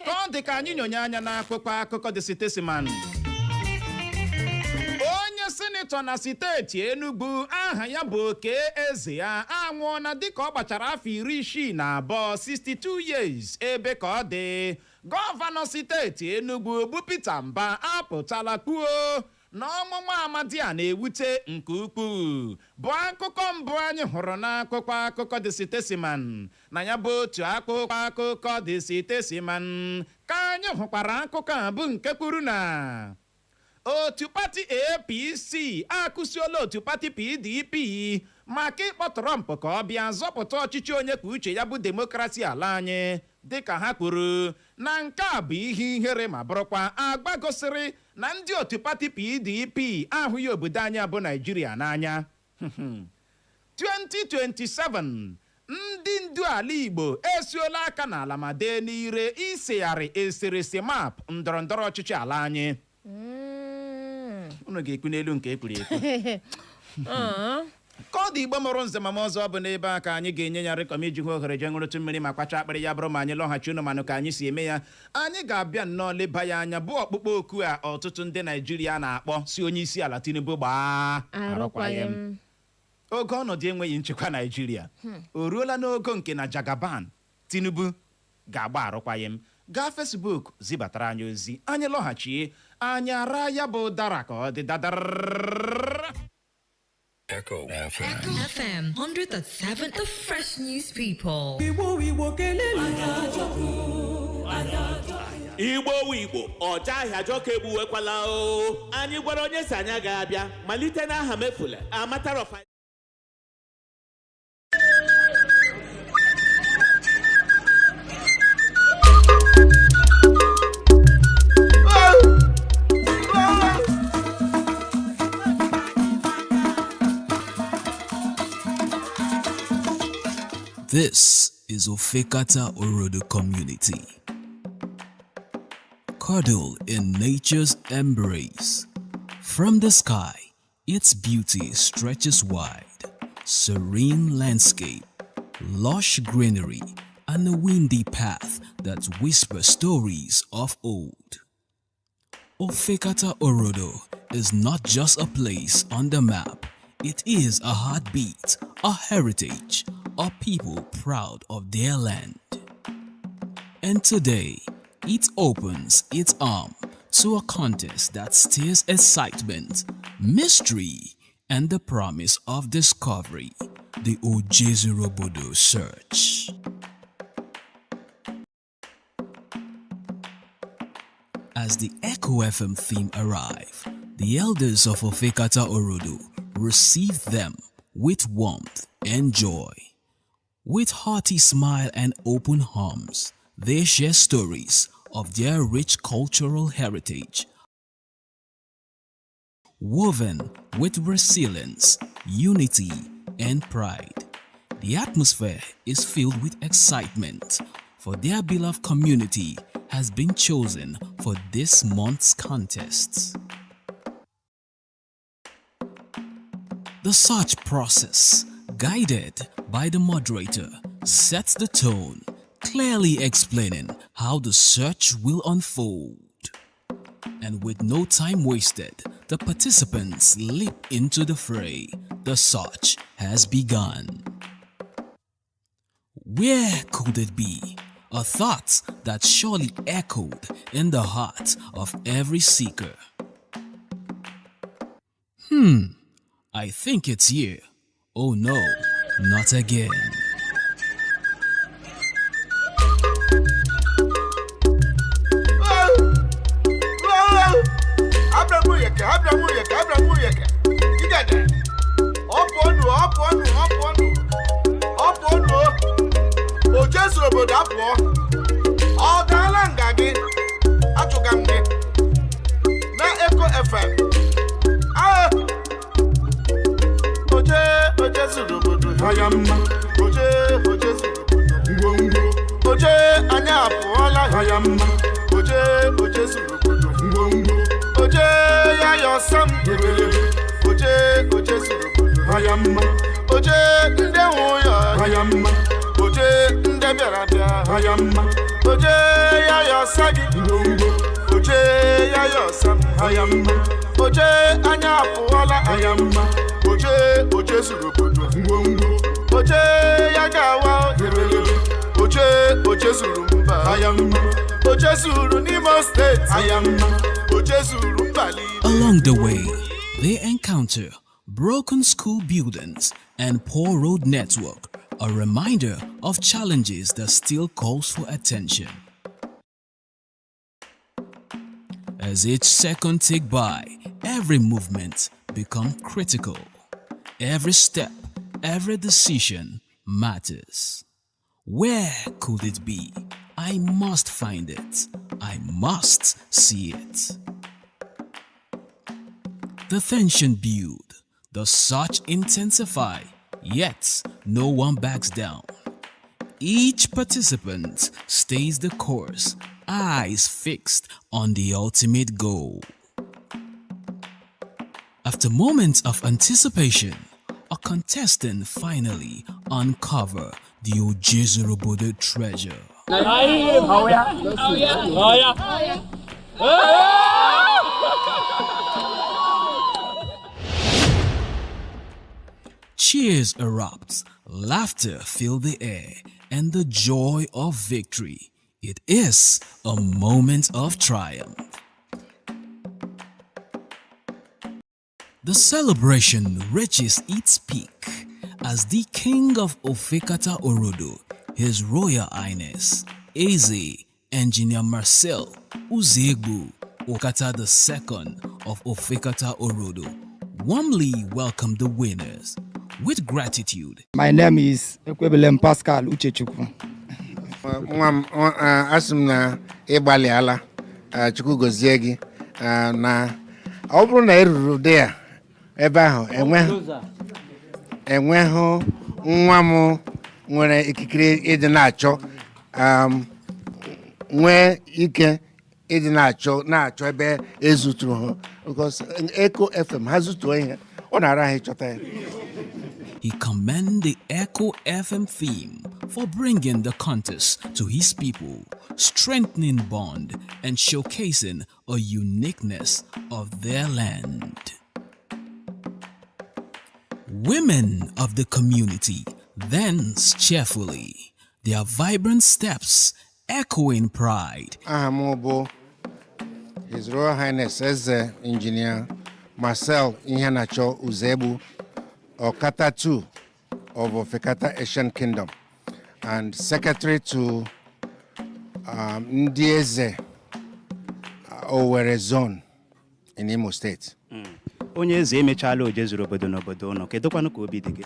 Ka ọ dị ka anyị nyonye anya n'akwụkwọ akụkọ The Statesman. Onye senator na steeti Enugu aha ya bụ Oke Eze ya anwụọna dịka ọ gbachara afọ 62, 62 years. Ebe ka ọ dị, gọvanọ steeti Enugu bụ Peter Mba apụtala kwuo na ọnwụ nwa amadi a na-ewute nke ukwuu, bụ akụkọ mbụ anyị hụrụ n'akwụkwọ akụkọ The Statesman. Na ya bụ otu akwụkwọ akụkọ The Statesman ka anyị hụkwara akụkọ a bụ nke kwuru na otu pati APC akụsiola otu pati PDP maka ịkpọ Trump ka ọ bịa zọpụta ọchịchị onye kwuo uche ya bụ democracy ala anyị, dịka ha kwuru na nke a bụ ihe ihere ma bụrụkwa agba gosiri na ndị otu pati PDP ahụghị obodo anyị bụ Naijiria n'anya. 2027, ndị ndu ala Igbo esuola aka n'ala ma dee n'ire isegharị eserese map ndọrọndọrọ ọchịchị ala anyị. Unu ga-ekwu n'elu nke ekwuru ekwu. Ka ọ dị, Igbo mụrụ nze ma m ọzọ, bụ n'ebe a ka anyị ga-enye ya rịkọm iji hụ ohere jee ṅụrụtụ mmiri ma kwacha akpịrị. Ya bụrụ ma anyị lọghachi, unu manụ ka anyị si eme ya, anyị ga-abịa nnọọ leba ya anya, bụ ọkpụkpọ oku a ọtụtụ ndị Naijiria na-akpọ si onye isi ala Tinubu gbaa arụkwaghịm. Oge ọnọdụ enweghị nchekwa Naijiria o ruola n'ogo nke na Jagaban Tinubu ga-agba arụkwaghịm. Gaa Facebook zibatara anyị ozi, anyị lọghachie, anyị ara ya bụ ụdara ka ọ dị dadara. Echo FM. FM 100.7, the fresh news people. Igbo, Igbo kelele. Igbo wu Igbo, ọcha ahịa jọka egbuwekwala o. Anyị gwara onye si anyị agaghị abịa malite n'aha mefule amatara of This is Ofekata Orodo Community. Cuddle in nature's embrace. From the sky, its beauty stretches wide. Serene landscape, lush greenery, and a windy path that whispers stories of old. Ofekata Orodo is not just a place on the map, it is a heartbeat, a heritage, a people proud of their land. And today, it opens its arm to a contest that stirs excitement, mystery, and the promise of discovery, the Ojezurobodo Search. As the Echo FM theme arrive, the elders of Ofekata Orodo receive them with warmth and joy. With hearty smile and open arms, they share stories of their rich cultural heritage, woven with resilience, unity, and pride. The atmosphere is filled with excitement, for their beloved community has been chosen for this month's contest. The search process, guided by the moderator, sets the tone, clearly explaining how the search will unfold. And with no time wasted, the participants leap into the fray. The search has begun. Where could it be? A thought that surely echoed in the heart of every seeker. I think it's here. Oh no, not again. Abramuyeke, Abramuyeke, Abramuyeke. Igede. Ọ pụọnụ, ọ pụọnụ, ọ pụọnụ. Ọ pụọnụ o. O Jesu obodo apụọ. Ọ daala nga gị. Achụga m gị. Na Echo FM. Ah! Oje, oje zuru obodo ha ya mma. Oje, oje zuru obodo ngwongwo. Oje, anyị apụọla ha ya mma. Oje, oje zuru obodo. Oje ya ya ọsọ m. Oje, oje zuru obodo. Oje ndị nwe ya. Oje ndị bịara bịa. Oje ya ya ọsọ gị. Oje ya ya ọsọ m. Oje anya apụọla. Oje, oje zuru obodo. Oje ya ga-awa. Oje, oje zuru mba. Oje zuru n'Imo Steeti. Oje zuru mba niile. Along the way, they encounter broken school buildings and poor road network, a reminder of challenges that still calls for attention. As each second tick by, every movement become critical. Every step, every decision matters. Where could it be? I must find it. I must see it. The tension build, the search intensify, yet no one backs down. Each participant stays the course, eyes fixed on the ultimate goal. After moments of anticipation, a contestant finally uncover the Ojezurobodo treasure. Cheers erupt, laughter fill the air, and the joy of victory. It is a moment of triumph. The celebration reaches its peak as the king of Ofekata Orodo, His Royal Highness, Eze Engineer Marcel Uzegbu Okata II of Ofekata Orodo, warmly welcomed the winners with gratitude. My name is Ekwebelem Pascal Uchechukwu. Nwa m, asị m na ị gbalịala. Chukwu gozie gị. Na ọ bụrụ na ị ruru dị ya ebe ahụ, enweghị nwa m nwere ikikere ịdị na-achọ, nwee ike ịdị na-achọ ebe ezuturu ha, because Echo FM ha zutuo ihe, ọ na-ara ha ịchọta ya. He commended the Echo FM theme for bringing the contest to his people, strengthening bond and showcasing a uniqueness of their land. Women of the community dance cheerfully, their vibrant steps echoing pride. Aha m bụ His Royal Highness Eze Engineer Marcel Iheanacho Uzegbu, Okata II of Ofekata Ancient Kingdom and secretary to ndị eze Owerri Zone in Imo State. Onye eze, emechala oje zuru obodo n'obodo ụnụ. Kedụkwanụ ka obi dị gị?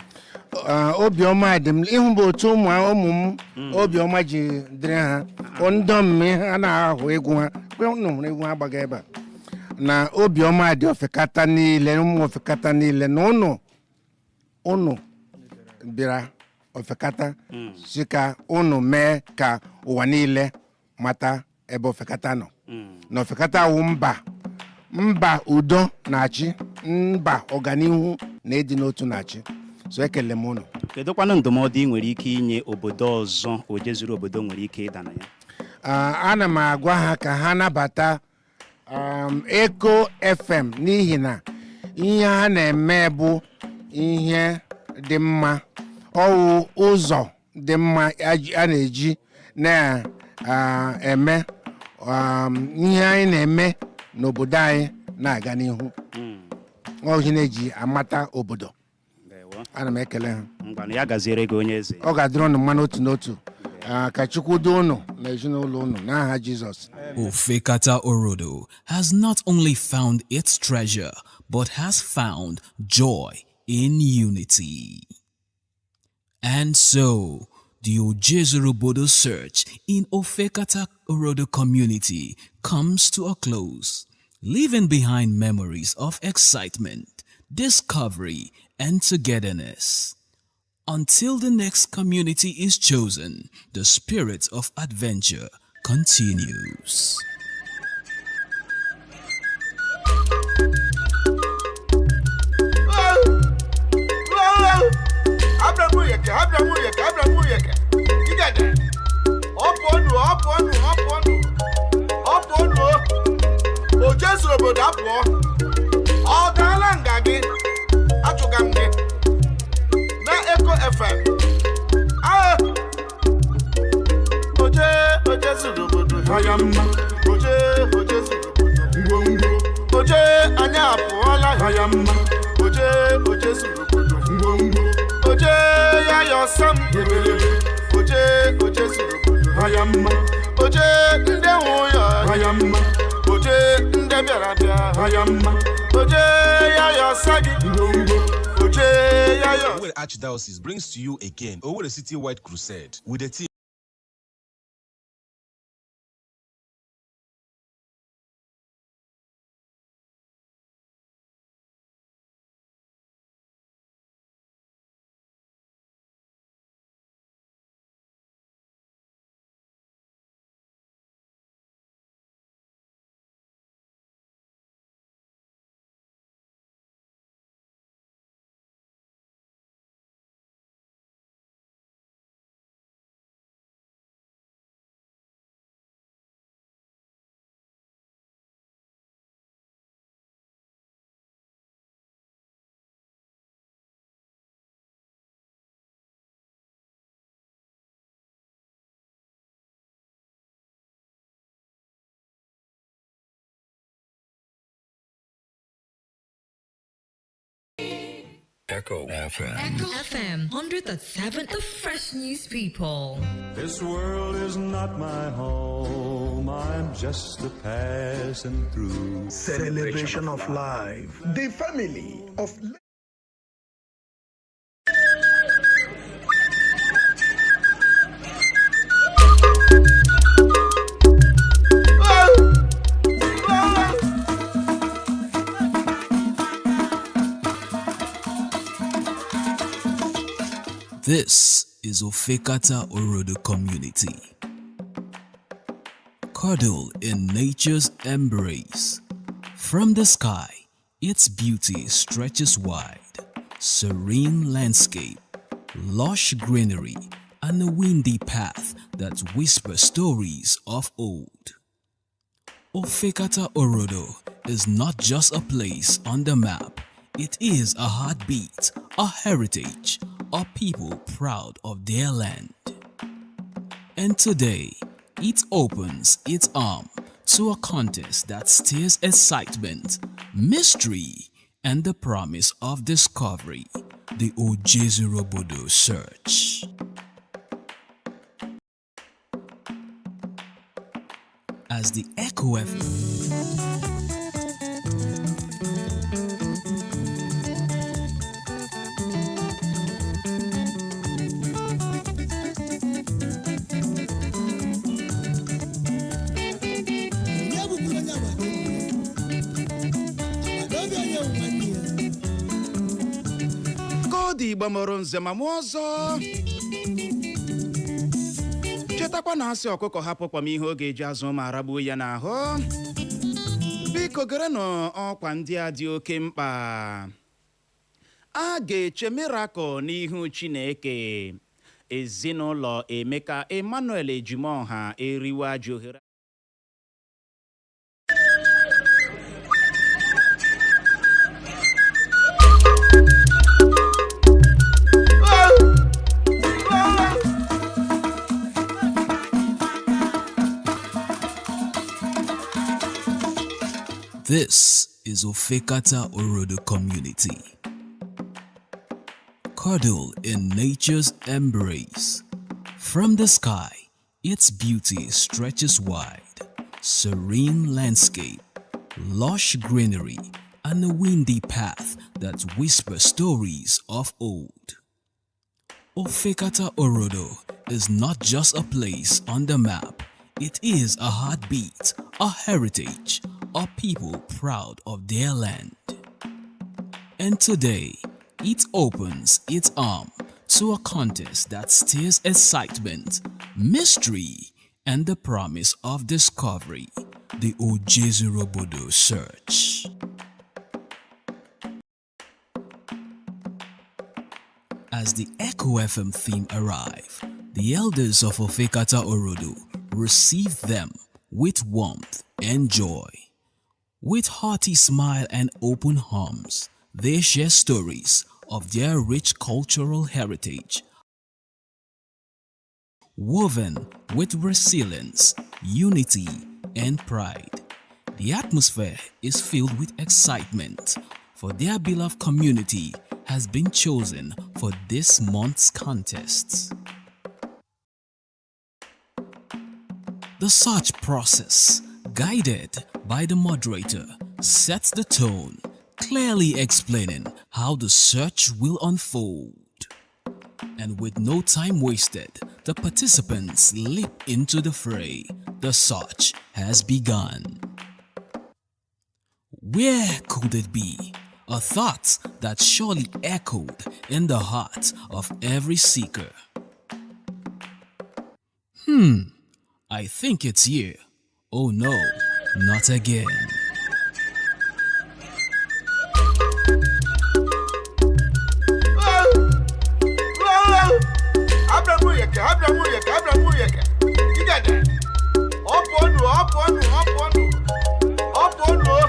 Obiọma dị m ịhụ bụ otu ụmụ m obiọma ji dịrị ha ndọ mme ha na-ahụ egwu ha kwe unu hụrụ egwu ha gbaga ebe a, na obiọma dị Ofekata niile, ụmụ Ofekata niile, na ụnụ bịara Ofekata si ka ụnụ mee ka ụwa niile mata ebe Ofekata nọ, na Ofekata wụ mba udo na-achị, mba ọganihu na ịdị n'otu na-achị. So ekele m ụnụ. Kedụkwanụ ndụmọdụ ị nwere ike inye obodo ọzọ oje zuru obodo nwere ike ịda na ya? Ana m agwa ha ka ha nabata Echo FM, n'ihi na ihe ha na-eme bụ ihe dị mma, ọwụ ụzọ dị mma a na-eji na-eme ihe anyị na-eme n'obodo anyị na-aga n'ihu. Ọ ihe na-eji amata obodo. Ndewo. Ana m ekele ha. Ngwanụ, ya gaziere gị, onye eze. Ọ ga-adịrị unu mma n'otu n'otu. Ka Chukwu duo unu na ezinụlọ unu n'aha Jizọs. Ofekata Orodo has not only found its treasure, but has found joy in unity. And so, the Ojezurubodo search in Ofekata Orodo community comes to a close, leaving behind memories of excitement, discovery, and togetherness. Until the next community is chosen, the spirit of adventure continues. zuru obodo apụọ. Ọ daala nga gị, achụga m gị na Eko FM. Ah! Oje oje zuru obodo ya mma. Oje oje zuru obodo ngwongwo. Oje anyị apụọla ya mma. Oje oje zuru obodo ngwongwo. Oje ya yọsọ m ebelebe. Oje oje zuru obodo ya mma. Oje ndị nwe ụyọ ya mma. Oje ndị bịara bịa ya mma. Oje ya yọsọ gị ngwongwo. Oje ya yọ. Owerri Archdiocese brings to you again Owerri City Wide Crusade with the theme Echo FM. Echo FM 100.7, the fresh news people. This world is not my home. I'm just a passing through. Celebration of life. The family of This is Ofekata Orodo Community. Cuddle in nature's embrace. From the sky, its beauty stretches wide. Serene landscape, lush greenery, and a windy path that whispers stories of old. Ofekata Orodo is not just a place on the map. It is a heartbeat, a heritage, a people proud of their land. And today, it opens its arm to a contest that stirs excitement, mystery, and the promise of discovery, the Ojezurobodo Search. As the Echo FM Onye bụkwuru onye agbata obi ya? Agbata obi onye bụ nwanne ya. Koodu Igbo mụrụ nze ma mụọ ọzọ. Chetakwa na asị ọkụkọ hapụ kpọm ihe ọ ga-eji azụ ma aragbuo ya n'ahụ. Biko gerenụ ọkwa ndị a dị oke mkpa. A ga-eche miracle n'ihu Chineke. Ezinụlọ Emeka Emmanuel Ejimoha eriwe ajọ ohere. This is Ofekata Orodo Community. Cuddle in nature's embrace. From the sky, its beauty stretches wide. Serene landscape, lush greenery, and a windy path that whispers stories of old. Ofekata Orodo is not just a place on the map. It is a heartbeat, a heritage, a people proud of their land. And today, it opens its arm to a contest that stirs excitement, mystery, and the promise of discovery, the Ojezurobodo Search. As the Echo FM theme arrive, the elders of Ofekata Orodo received them with warmth and joy. With hearty smile and open arms, they share stories of their rich cultural heritage, woven with resilience, unity, and pride. The atmosphere is filled with excitement, for their beloved community has been chosen for this month's contest. The search process, guided by the moderator, sets the tone, clearly explaining how the search will unfold. And with no time wasted, the participants leap into the fray. The search has begun. Where could it be? A thought that surely echoed in the heart of every seeker. I think it's here. Oh no, not again. Abịa m oyeke, abịa m oyeke, abịa m oyeke. Igede. Ọ pụọnụ, ọ pụọnụ, ọ pụọnụ. Ọ pụọnụ o.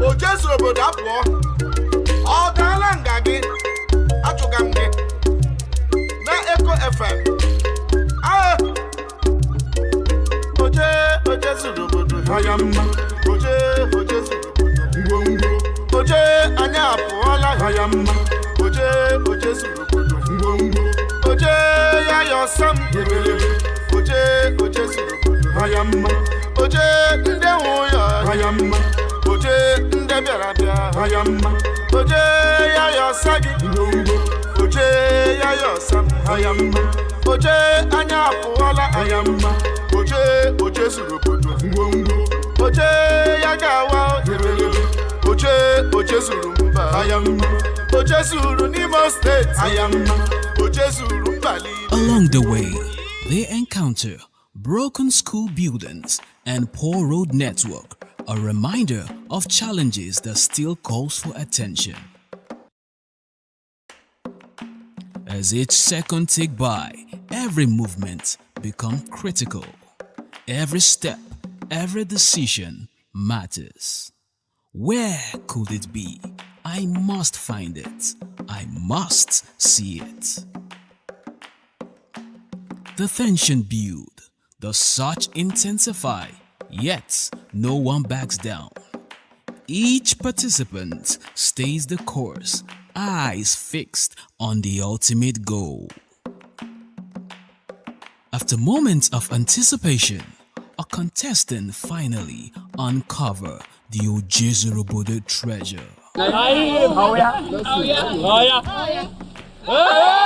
O jezuru obodo apụọ. Ọ daala nga gị. Achụga m gị. Na Eko FM. Ah! Oje, oje zuru obodo ha mma. Oje, oje zuru obodo ngwongwo. Oje, anyị apụọla ha mma. Oje, oje zuru obodo ngwongwo. Oje, ya yọsọ m ebelebe. Oje, oje zuru obodo ha mma. Oje, ndị nwe ya ha mma. Oje, ndị bịara bịa ha mma. Oje, ya yọsọ gị ngwongwo. Oje, ya yọsọ m ha mma. Oje, anyị apụọla ha mma. Oje, oje zuru obodo ngwongwo. Oje, ya ga-awa ebelebe. Oje, oje zuru mba ha mma. Oje zuru n'Imo Steeti ha mma. Oje zuru mba niile. Along the way, they encounter broken school buildings and poor road network, a reminder of challenges that still calls for attention. As each second tick by, every movement become critical. Every step, every decision matters. Where could it be? I must find it. I must see it. The tension build, the search intensify, yet no one backs down. Each participant stays the course, eyes fixed on the ultimate goal. After moments of anticipation, a contestant finally uncover the Ojezurobodo treasure. Oh yeah. Oh yeah. Oh yeah. Oh yeah.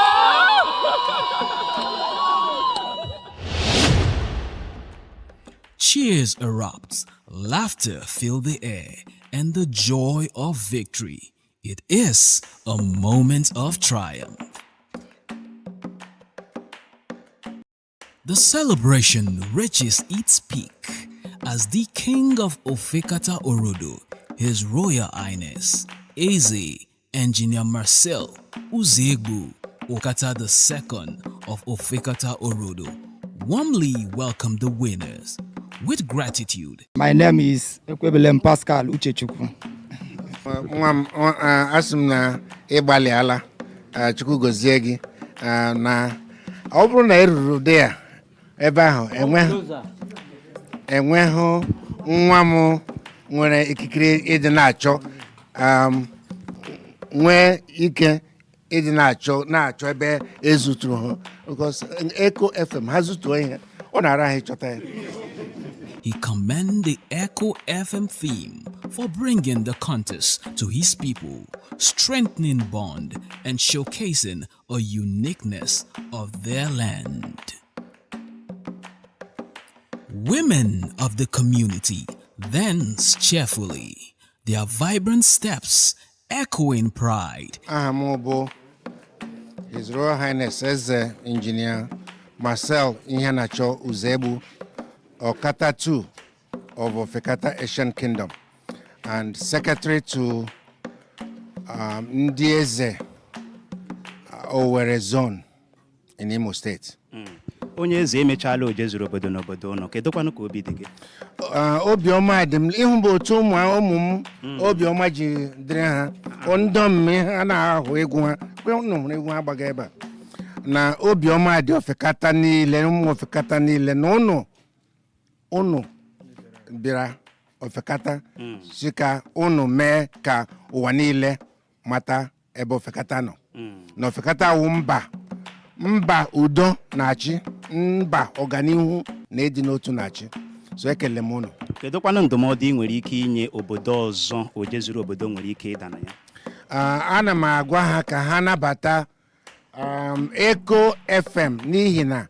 Cheers erupt, laughter fill the air, and the joy of victory. It is a moment of triumph. The celebration reaches its peak as the king of Ofekata Orodo, His Royal Highness, Eze Engineer Marcel Uzegbu Okata II of Ofekata Orodo, warmly welcomed the winners with gratitude. My name is Ekwebelem Pascal Uchechukwu. Nwa m, asị m na ịgbalịala. Chukwu gozie gị. Na ọ bụrụ na ị ruru dị ya ebe ahụ, enweghị nwa m nwere ikikere ịdị na-achọ, nwee ike ịdị na-achọ ebe ezuturu ha, because Echo FM ha zutuo ihe, ọ na-ara ha ịchọta ya. He commended the Echo FM theme for bringing the contest to his people, strengthening bond and showcasing a uniqueness of their land. Women of the community dance cheerfully, their vibrant steps echoing pride. Aha m bụ His Royal Highness Eze Engineer Marcel Iheanacho Uzegbu, Okata II of Ofekata Ancient Kingdom and secretary to Ndị Eze, Owerri Zone in Imo State. Onye eze, emechala oje zuru obodo n'obodo ụnụ. Kedụkwanụ ka obi dị gị? Ah, obiọma dị m. Ịhụ bụ otu ụmụ m obiọma ji dịrị ha, ndị ọmụmụ ha na-ahụ egwu ha. Kwe unu hụrụ egwu ha gbaga ebe a, na obiọma dị ofekata niile, ụmụ ofekata niile, na ụnụ bịara ofekata si ka ụnụ mee ka ụwa niile mata ebe ofekata nọ, na ofekata wụ mba udo na-achị, mba ọganihu na ịdị n'otu na-achị. So ekele m ụnụ. Kedụkwanụ ndụmọdụ ị nwere ike inye obodo ọzọ oje zuru obodo nwere ike ịda na ya? Ah, ana m agwa ha ka ha nabata Eco FM, n'ihi na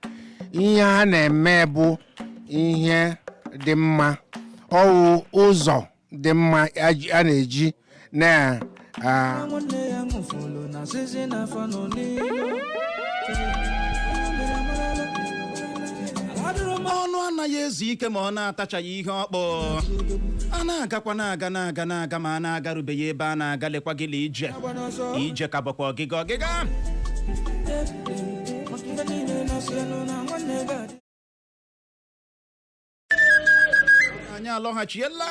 ihe ha na-eme bụ ihe dị mma, ọwụ ụzọ dị mma a na-eji na Nwanne ya ṅụfụlụ na sịsị na afọ nọ n'ilo. Ọnụ anaghị ezu ike ma ọ na-atachaghị ihe ọkpọ. A na-agakwa, na-aga, na-aga, na-aga, ma a na-agarubeghị ebe a na-aga. Lekwa gị la ije ije ka bụkwa ọgịga ọgịga. Maka ife niile na-asị elu na nwanne ga-adị. Anyị alọghachiela.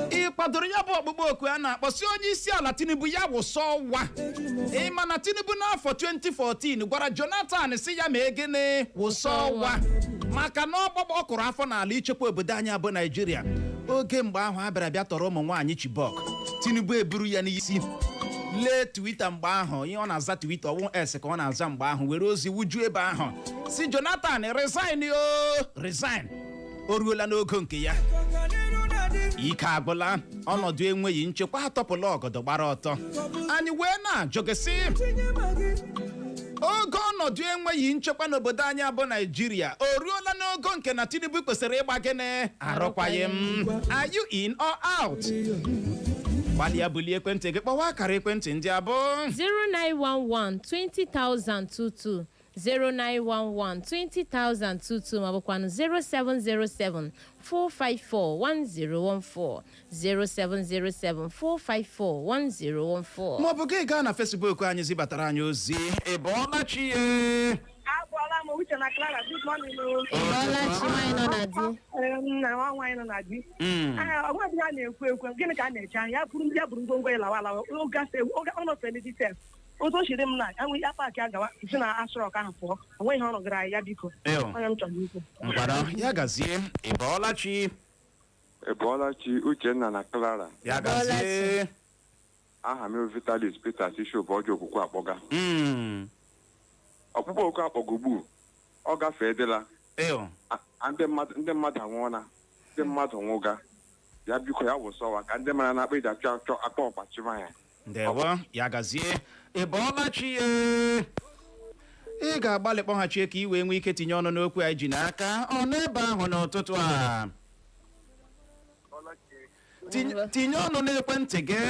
Ị kwadoro ya bụ ọkpụkpọ oku a na-akpọ si onye isi ala Tinubu ya wụsọ ọwa? Ị ma na Tinubu n'afọ 2014 gwara Jonathan si ya ma gịnị, wụsọ ọwa, maka na ọgbọgbọ ọ kụrụ afọ n'ala ichekwa obodo anyị abụ Naijiria. Oge mgbe ahụ a bịara bịa tọrọ ụmụ nwaanyị Chibok, Tinubu eburu ya n'isi. Lee Twitter mgbe ahụ, ihe ọ na-aza Twitter, ọwụ S ka ọ na-aza mgbe ahụ, were ozi wuju ebe ahụ si Jonathan resign o resign. O ruola n'ogo nke ya, ike agwụla, ọnọdụ enweghị nchekwa atọpụla ọgọdọ gbara ọtọ. Anyị wee na-ajụ gị sị, oge ọnọdụ enweghị nchekwa n'obodo anyị abụ Naijiria o ruola n'ogo nke na Tinubu kwesịrị ịgba gịnị, arụkwaghị m? Are you in or out? Gbalịa bulie ekwentị gị, kpọwa akara ekwentị ndị abụọ: 0911 20022, 0911 20022, ma bụkwanụ 0707 454 1014, 0707 454 1014. Maọbụ gị gaa na Facebook anyị zibatara anyị ozi. Ị bọọla chi ye? Abụọla m, Uche na Clara, good morning o. Ị bọọla chi, nwaanyị nọ na di. Na nwa nwaanyị nọ na di. Ah, ọgwa dị, a na-ekwu ekwu, gịnị ka a na-eche anya? Ya buru ngwongwo ya lawa alawa. Oge oge ọ nọfere n'etiti sef. Otu o siri m na anwụ ya paakị agawa si na asụrọk ahụ pụọ, o nweghị ihe ọ rụgara anyị ya. Biko, onye m chọrọ ikwu. Ngwara, ya gazie. Ị bọọla chi? Ị bọọla chi, Uchenna na Clara. Ya gazie. Aha m bụ Vitalis Peter Bishop ọjọ okwukwe akpọga. Ọkpụkpọ oku akpọga ugbu ọ gafeedela. Ndị mmadụ anwụọla, ndị mmadụ nwụga. Ya biko, ya wụsọwa ka ndị mara na-akpa iji achọ achọ akpa ọkpachima ya. Ndewo, ya gazie. Ị bọọla chi ye? Ị ga-agbalị kpọghachie ka ị wee nwee ike tinye ọnụ n'okwu anyị ji n'aka. Ọ n'ebe ahụ n'ụtụtụ a. Tinye ọnụ n'ekwentị gị.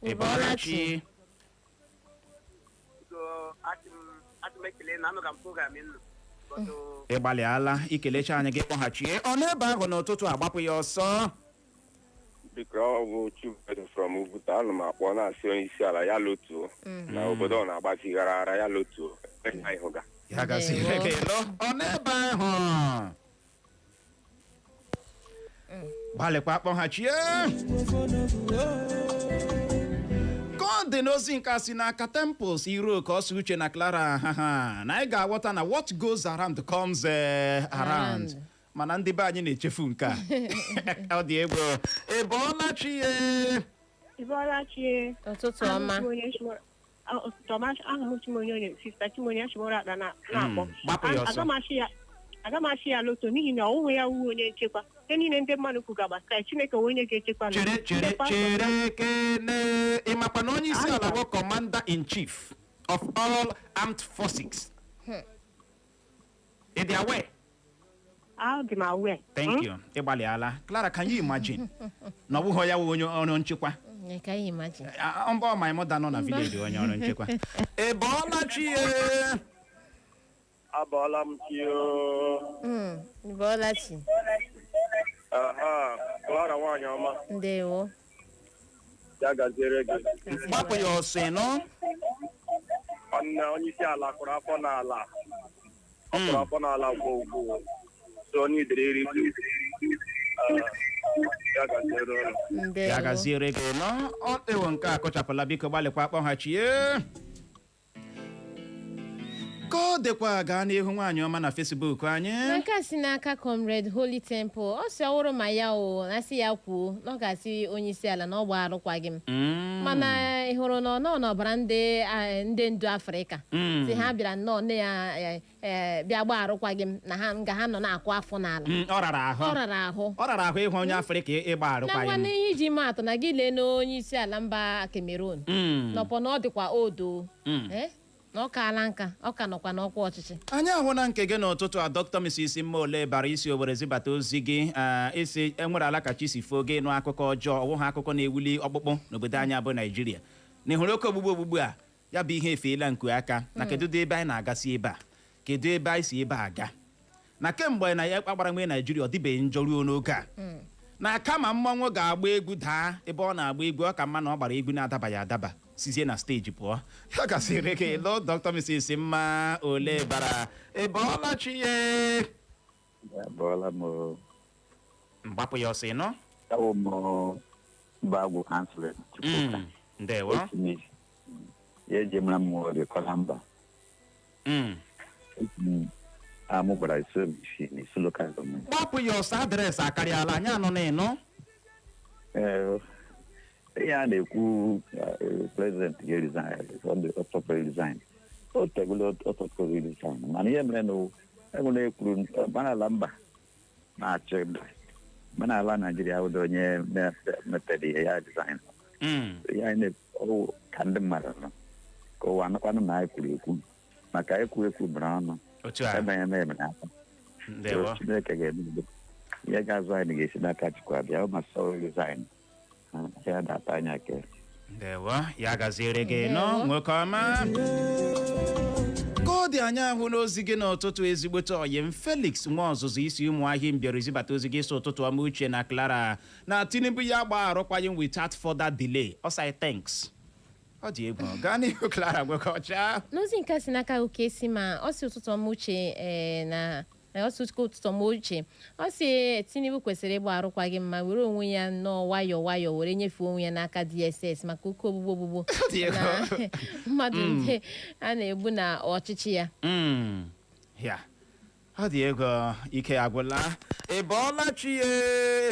Ị bọọla chi? Achị m ekele na anụ ka m program nụ. Ị gbalịala ikelecha anyị gị. Kpọghachie. Ọ n'ebe ahụ n'ụtụtụ a, gbapụ ya ọsọ. Biko, ọ bụ Chukwuedu from Oguta. Ana m akpọ na-asị onye isi ala ya lotuo na obodo ọ na-agbazighara ara, ya lotuo enweghị ịhụga. Ya gaziere gị lụ. Ọ n'ebe ahụ, gbalịkwa kpọghachie. Ka ọ dị n'ozi nke a si n'aka Temples iro ka ọsọ. Uche na Clara, ha ha na anyị ga-aghọta na what goes around comes around, mana ndị be anyị na-echefu nke a. Ọ dị egwu. Ị bọọla chi ye? Ịbọọla chi. Ụtụtụ ọma. Ụtụtụ ọma. Aha m Chimonye, onye Sister Chimonye Ashimoro akpa na-akpọ. Gbapụ ya ọsọ. Aga m achị ya loto, n'ihi na ọwụhụ ya wuo onye nchekwa. Ihe niile ndị mmadụ kwuga gbasara ya, Chineke onwe onye ga-echekwa na Chere, chere, ndị pastọ. Chere kene. Ị makwa na onye isi ala bụ commander in chief of all armed forces? Ị dị aware? Adị m aware. Thank you, ị gbalịala. Clara, can you imagine na ọ bụghị ya wụ onye ọrụ nchekwa? Can you imagine? Mbọ my mother nọ na village, onye ọrụ nchekwa. Ị bọọla chi ye? Abọọla m chi o. Ị bọọla chi. Aha, Clara nwaanyị ọma. Ndewo. Ya gaziere gị. Gbapụ ya ọsọ, ịnụ. Ọ Nwanne onye isi ala kụrụ afọ n'ala. Ọ kụrụ afọ n'ala gwogwo. So onye idere iri. Ya gaziere unu. Ya gaziere gị nọ. Ọ ewo, nke a kụchapụla. Biko gbalịkwa kpọghachie ka ọ dịkwa. Gaa n'ihu, nwaanyị ọma, na Facebook anyị. Na nke a si n'aka Comrade Holy Temple, ọ sị ọwụrụ ma ya o na-asị ya kwuo na ọ ga-asị onye isi ala na ọ gba arụkwaghị m, mana ị hụrụ na ọ nọ n'ọbara ndị ndị ndu Afrịka si ha bịara nnọọ nne ya bịa gba arụkwaghị m na ha nga ha nọ na-akụ afọ n'ala. Ọ rara ahụ. Ọ rara ahụ. Ọ rara ahụ ịhụ onye Afrịka ịgba Na arụkwaghị m. nwanne, ihe iji maa atụ na gị lee na onye isi ala mba Cameroon nọpọ na ọ dịkwa odo na ọ kaala nka, ọ ka nọkwa n'ọkwa ọchịchị. Anyị ahụ na nke gị n'ụtụtụ a, Dr. Mrs. Mmaole bara isi Owere zibata ozi gị, isi enwere ala kacha isi foo gị nụ akụkọ ọjọọ ọwụ ha, akụkọ na-ewuli ọkpụkpụ n'obodo anyị abụ Naijiria, na ịhụrụ oke ogbugbu ogbugbu a, ya bụ ihe efeela nku aka na kedu dị ebe anyị na-agasị ebe a, kedu ebe anyị si ebe a aga, na kemgbe na ya agbara nwee Naijiria, ọ dịbeghị njọ ruo n'oge a, na kama mmọnwụ ga-agba egwu daa ebe ọ na-agba egwu, ọ ka mma na ọ gbara egwu na-adabaghị adaba sizie na stage pụọ. Ya gasịrị gị lụ, Dr. Mrs. Mma ole bara ebe ọla chi ye. Abọọla m o. Mgbapụ ya ọsọ ịnọ. Awụ m Bagwụ Councilor Chukwuka. Ndewo. Esi m isi. Ya eji mara m rịkọla mba. Esi m amụgbara isi isi n'isi local government. Gbapụ ya ọsọ, address akarịala anyị anọ na ịnọ. Ee, ihe a na-ekwu, president ga-resign, ọ tọpụrụ resign. O tegolo ọ tọpụrụ resign, mana ihe mere na enwere ekwuru mana mba na-achị mba, mana ala Naijiria awụdo onye mepere ihe ya resign. Ihe anyị na-ekwu ka ndị mmadụ nọ ka ụwa anụkwanụ na anyị kwuru ekwu maka ekwu ekwu bara ọnụ. Otu a. Ebe ya mere aka. Ndewo. Chineke ga-eme udo. Ihe ga-azụ anyị ga-esi n'aka Chukwu abịa. Ọ ma sọ resign ya data anya ke. Ndewo, ya gaziere gị nọ, nwoke ọma. Ka ọ dị, anya ahụ n'ozi gị n'ụtụtụ, ezigbote ọyị m Felix nwa ọzụzụ isi Ụmụahịa mbịara izibata ozi gị, sị ụtụtụ ọma, Uche na Clara, na Tinubu ya gba arụkwaghịm without further delay. Ọsai thanks. Ọ dị egwu. Gaa n'ihu, Clara nwoke ọcha. N'ozi nke a si n'aka Oke si ma ọ si ụtụtụ ọma, Uche, na ọ sị ụtụtụ ọma, Uche, ọ sị Tinubu kwesịrị ịgba arụkwaghị mma, were onwe ya nnọọ nwayọọ nwayọọ were nyefee onwe ya n'aka DSS maka oke ogbugbu ogbugbu Dị egwu. na mmadụ ndị a na-egbu na ọchịchị ya. Ya ọ dị egwu, ike agwụla. Ị bọọla chi ye?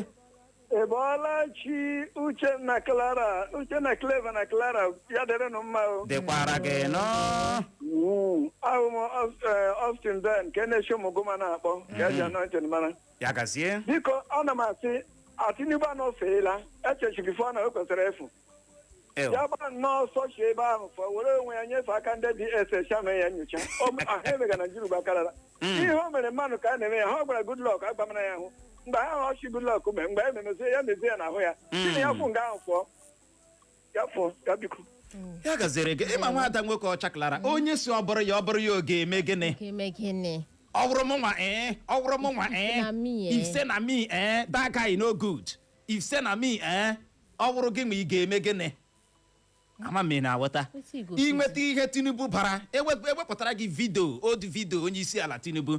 Ị bọọla chi, Uche na Clara, Uche na Cleva na Clara, ya dịrịnụ mma o. Dịkwara gị nọ. Ahụ m Austin Ben nke na-eche ụmụ gụma na-akpọ ka eji anointing mara. Ya gazie. Biko, ana m asị Tinubu anọfeela echechi before na o kwesịrị ịfụ. Ew. Ya gbaa nnọọ ọsọ chi ebe ahụ fọ, were onwe ya nyefee aka ndị DSS ya mee ya nyocha. Ahụ emega Naijiria ugbu akarara. Ihe o mere mmadụ ka a na-eme ya, ha gwara Goodluck agbamara ya ahụ. Mgbe ha hụ ọchị Goodluck mee, mgbe e memezie ya, mezie ya n'ahụ ya. Sị na ya fụ nga ahụ fụọ. Ya fụọ, ya biko. Ya gaziri gị. Ịma nwaada nwoke ọcha Clara, onye si ọ bụrụ ya, ọ bụrụ ya, ọ ga-eme gịnị? Ga-eme gịnị? Ọ bụrụ mụ nwa ee, ọ bụrụ mụ nwa ee. Na me, eh. If say na me that guy no good. If say na me ọ bụrụ gị ma ị ga-eme gịnị? Ama m ị na-aghọta. Wetin you go? Inweta ihe Tinubu bara ewepụtara gị video, old video onye isi ala Tinubu,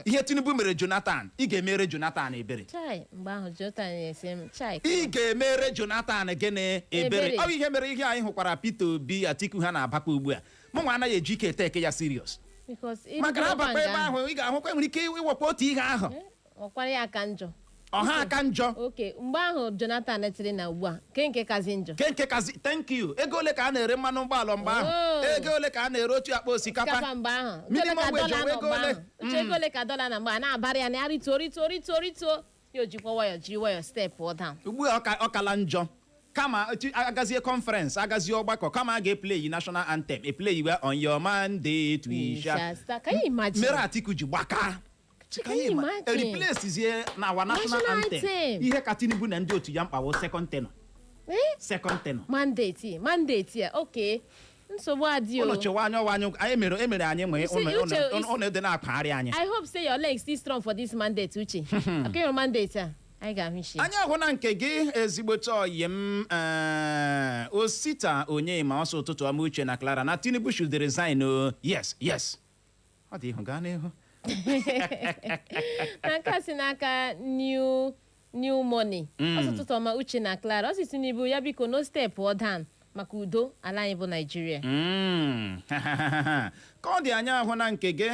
ihe Tinubu mere Jonathan, ị ga-emere Jonathan ebere. Chai, mgbe ahụ Jonathan na-esi m chai. Ị ga-emere Jonathan gịnị? Ebere. Ebere. Ọ bụ ihe mere ihe anyị hụkwara Peter Obi, Atiku ha na-abakwa ugbu a, mụ nwa anaghị eji ike eteke ya serious. Because maka na abakwa ebe ahụ, ị ga-ahụkwa enwere ike ịwekwa otu ihe ahụ. Ọkwara ya aka njọ. Ọha aka njọ. Oke mgbe ahụ Jonathan tiri na ugbu a ke nke kazi njọ. Ke nke kazi, thank you. Ego ole ka a na-ere mmanụ ụgbọala mgbe ahụ? Oh. Ego ole ka a na-ere otu akpa osikapa? Osikapa mgbe ahụ. Minimum wage Ego ọ ego ole ole? ka dọla nọ mgbe ahụ? Uche, ego ole ka dọla na mgbe a na-abara ya na ya rituo rituo rituo rituo, ya ojikwa nwayọ jiri nwayọ step down. Ugbu a ọ kala njọ. Kama agazie conference, agazie ọgbakọ, kama a ga-eplay national anthem, eplay we "On your mandate we shall." Shall start. Can you imagine? Mere Atiku ji gbaka. Can you imagine? Replace na our national National anthem. anthem. Ihe ka Tinubu na ndị otu ya mkpawo second tenure. Eh? Second tenure. Mandate, mandate ya, okay, nsogbu adị o. Ụlọ chewa anya ọwa anyị, anyị mere emere anyị nwee. You see, Uche, ụlọ dị na-akpagharị anyị. I hope say your leg still strong for this mandate, Uche. Okay, your mandate a. Anyị ga-ahụ isi. Anyị ahụ na nke gị, ezigbote ọyị m, Osita Onyema, ọsọ ụtụtụ ọma, Uche na Clara, na Tinubu should resign o. Yes, ọ dị ihu, gaa n'ihu. Na nke a si n'aka New New Money. Ọsọ ụtụtụ ọma, Uche na Clara. Ọ sị Tinubu ya biko no step ọ down maka udo ala anyị bụ Naijiria. Ka ọ dị, anya ahụ na nke gị,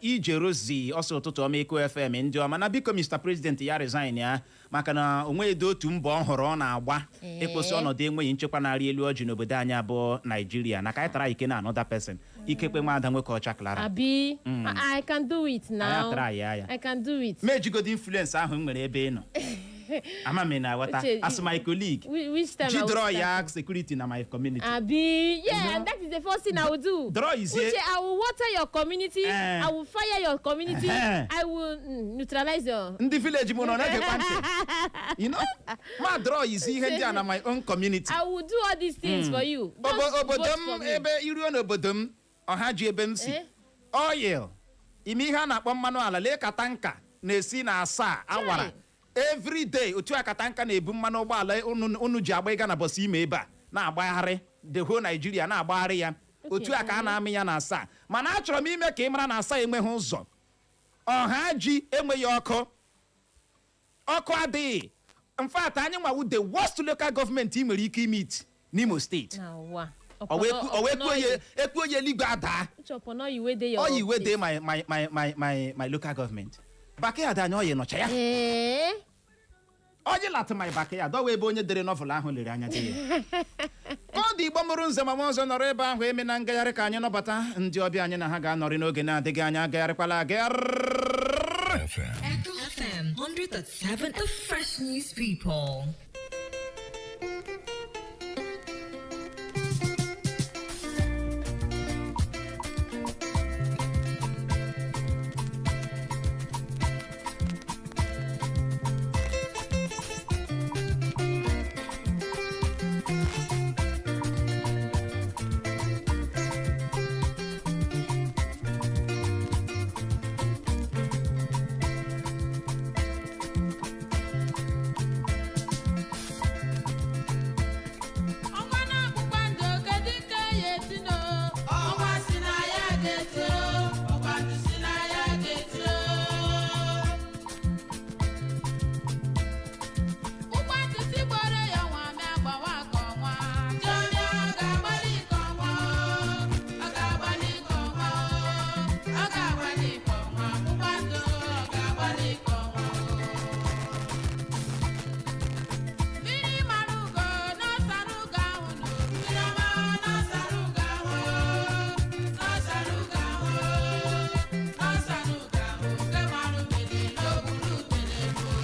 Ije Rozi, ọsọ ụtụtụ ọma, Eko FM ndị ọma, na biko Mr President ya resign ya, maka na o nweghị otu mbọ ọ hụrụ ọ na-agba ịkwụsị ọnọdụ enweghị nchekwa na-arị elu ọjị n'obodo anyị abụọ Naijiria, na ka anyị tara ike na another person ikekwe nwaada nwoke ọcha Clara. Abi, I can do it now. Anyị atara ya ya. I can do it. Ma ejigodi influence ahụ m nwere ebe ị nọ, ama m ị na-aghọta. Uche, as my colleague, Which time ji I will draw start? ya security na my community. Abi, yeah, and that is the first thing I will do. Draw is here. Uche, I will water your community. Eh. I will fire your community. Eh. I will neutralize your. Ndị village m nọ na-egekwa ntị, ma draw izi ihe ndị a na my own community. I will do all these things for you. Just Obodo vote m for me. ebe iruo n'obodo m, ọha ji ebe m si, Eh? oil, ime ihe a na-akpọ mmanụ ala, lee ka tanker na-esi na asaa awara every day. Otu a ka tanker na-ebu mmanụ ụgbọala unu ji agba ịga na bọs ime ebe a na-agbagharị the whole Nigeria na-agbagharị ya. Otu a ka a na-amị ya na asaa, mana achọrọ m ime ka ị mara na asaa enweghị ụzọ, ọha ji enweghị ọkụ, ọkụ adịghị. In fact, anyị nwawu the worst local government ị nwere ike ime n'Imo Steeti. Na wa. O wee kwuo ya, ekwuo ya, eluigwe adaa. Uche, ọpọnọ iwe dey your Oyi wey dey place. my local government backyard anyị, oyi nọcha ya. Eh? Oyi latụ my backyard, ọ wee ebe onye dere novel ahụ lere anya dị ya. Ka ọ dị, Igbo mụrụ nze ma ọzọ nọrọ ebe ahụ eme na ngagharị, ka anyị nọbata ndị ọbịa anyị na ha ga-anọrị n'oge na-adịghị anya. Agagharịkwala agagharị. Echo FM 100.7, the fresh news people. Ọnwa na-akpụkpa ndụ, kedu nke ya etino? Ọnwa si na ya ga-eti o, ọkwanụ si na ya ga-eti o. Ụgbọ ntụtụ gboro ya nwa mịa gbawa ka ọnwa. Jọmịa ọ ga-agbalị ka ọnwa o, ọ ga-agbalị ka ọnwa o, ọ ga-agbalị ka ọnwa. Ụgbọ ndụ ọ ga-agbalị ka ọnwa o. Mmiri mara ugo n'ọsara ugo ahụ nụ. Mmiri ọma n'ọsara ugo ahụ, n'ọsara ugo ahụ, n'ọsara ugo ahụ. Nke mara udele n'ogburu udele gboo.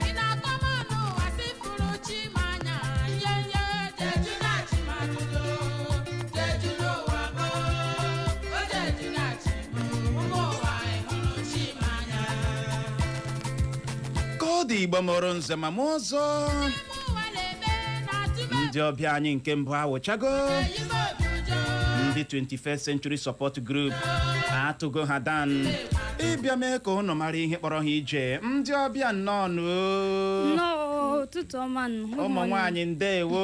Ị na-akọ m ọnụ ụwa si furu chi m anya nye nye jeju na chi m ajụjụ jeju n'ụwa m o jeju na chi m ụmụ ụwa ị hụrụ chi m anya. Ka ọ dị, Igbo mụrụ nze ma mụ ọzọ, Ụwa na-eme na atụba ndị ọbịa anyị nke mbụ awụchago. eyi m obi ụjọ. Ndị 21st Century Support Group atụgo ha dan ịbịa mee ka ụnụ mara ihe kpọrọ ha ije. Ndị ọbịa, nnọọ nụ. Nnọọ, ụtụtụ ọma nụ. Good Ụmụ morning. nwaanyị, ndewo.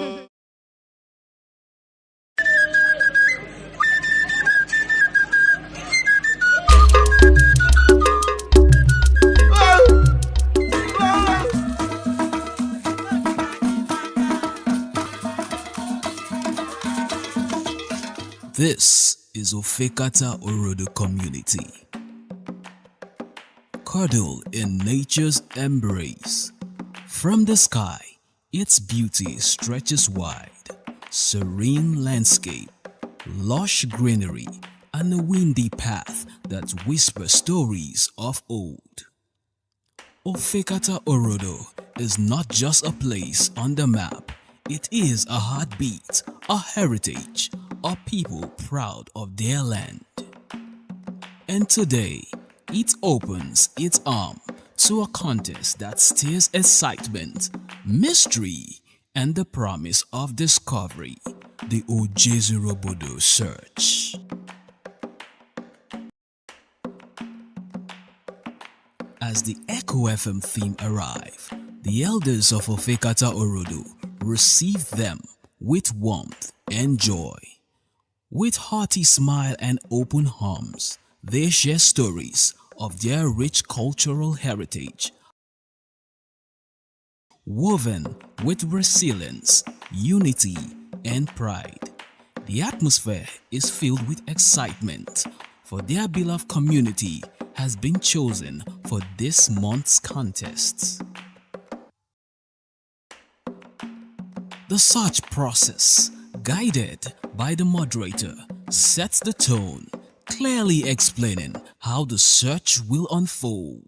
This is Ofekata Orodo Community. Cuddle in nature's embrace. From the sky, its beauty stretches wide. Serene landscape, Lush greenery and a windy path that whispers stories of old. Ofekata Orodo is not just a place on the map, it is a heartbeat, a heritage, a people proud of their land. And today, it opens its arm to a contest that stirs excitement, mystery, and the promise of discovery, the Ojezurobodo Search. As the Echo FM theme arrive, the elders of Ofekata Orodo receive them with warmth and joy. With hearty smile and open arms, they share stories of their rich cultural heritage, woven with resilience, unity, and pride. The atmosphere is filled with excitement, for their beloved community has been chosen for this month's contest. The search process, guided by the moderator, sets the tone, clearly explaining how the search will unfold.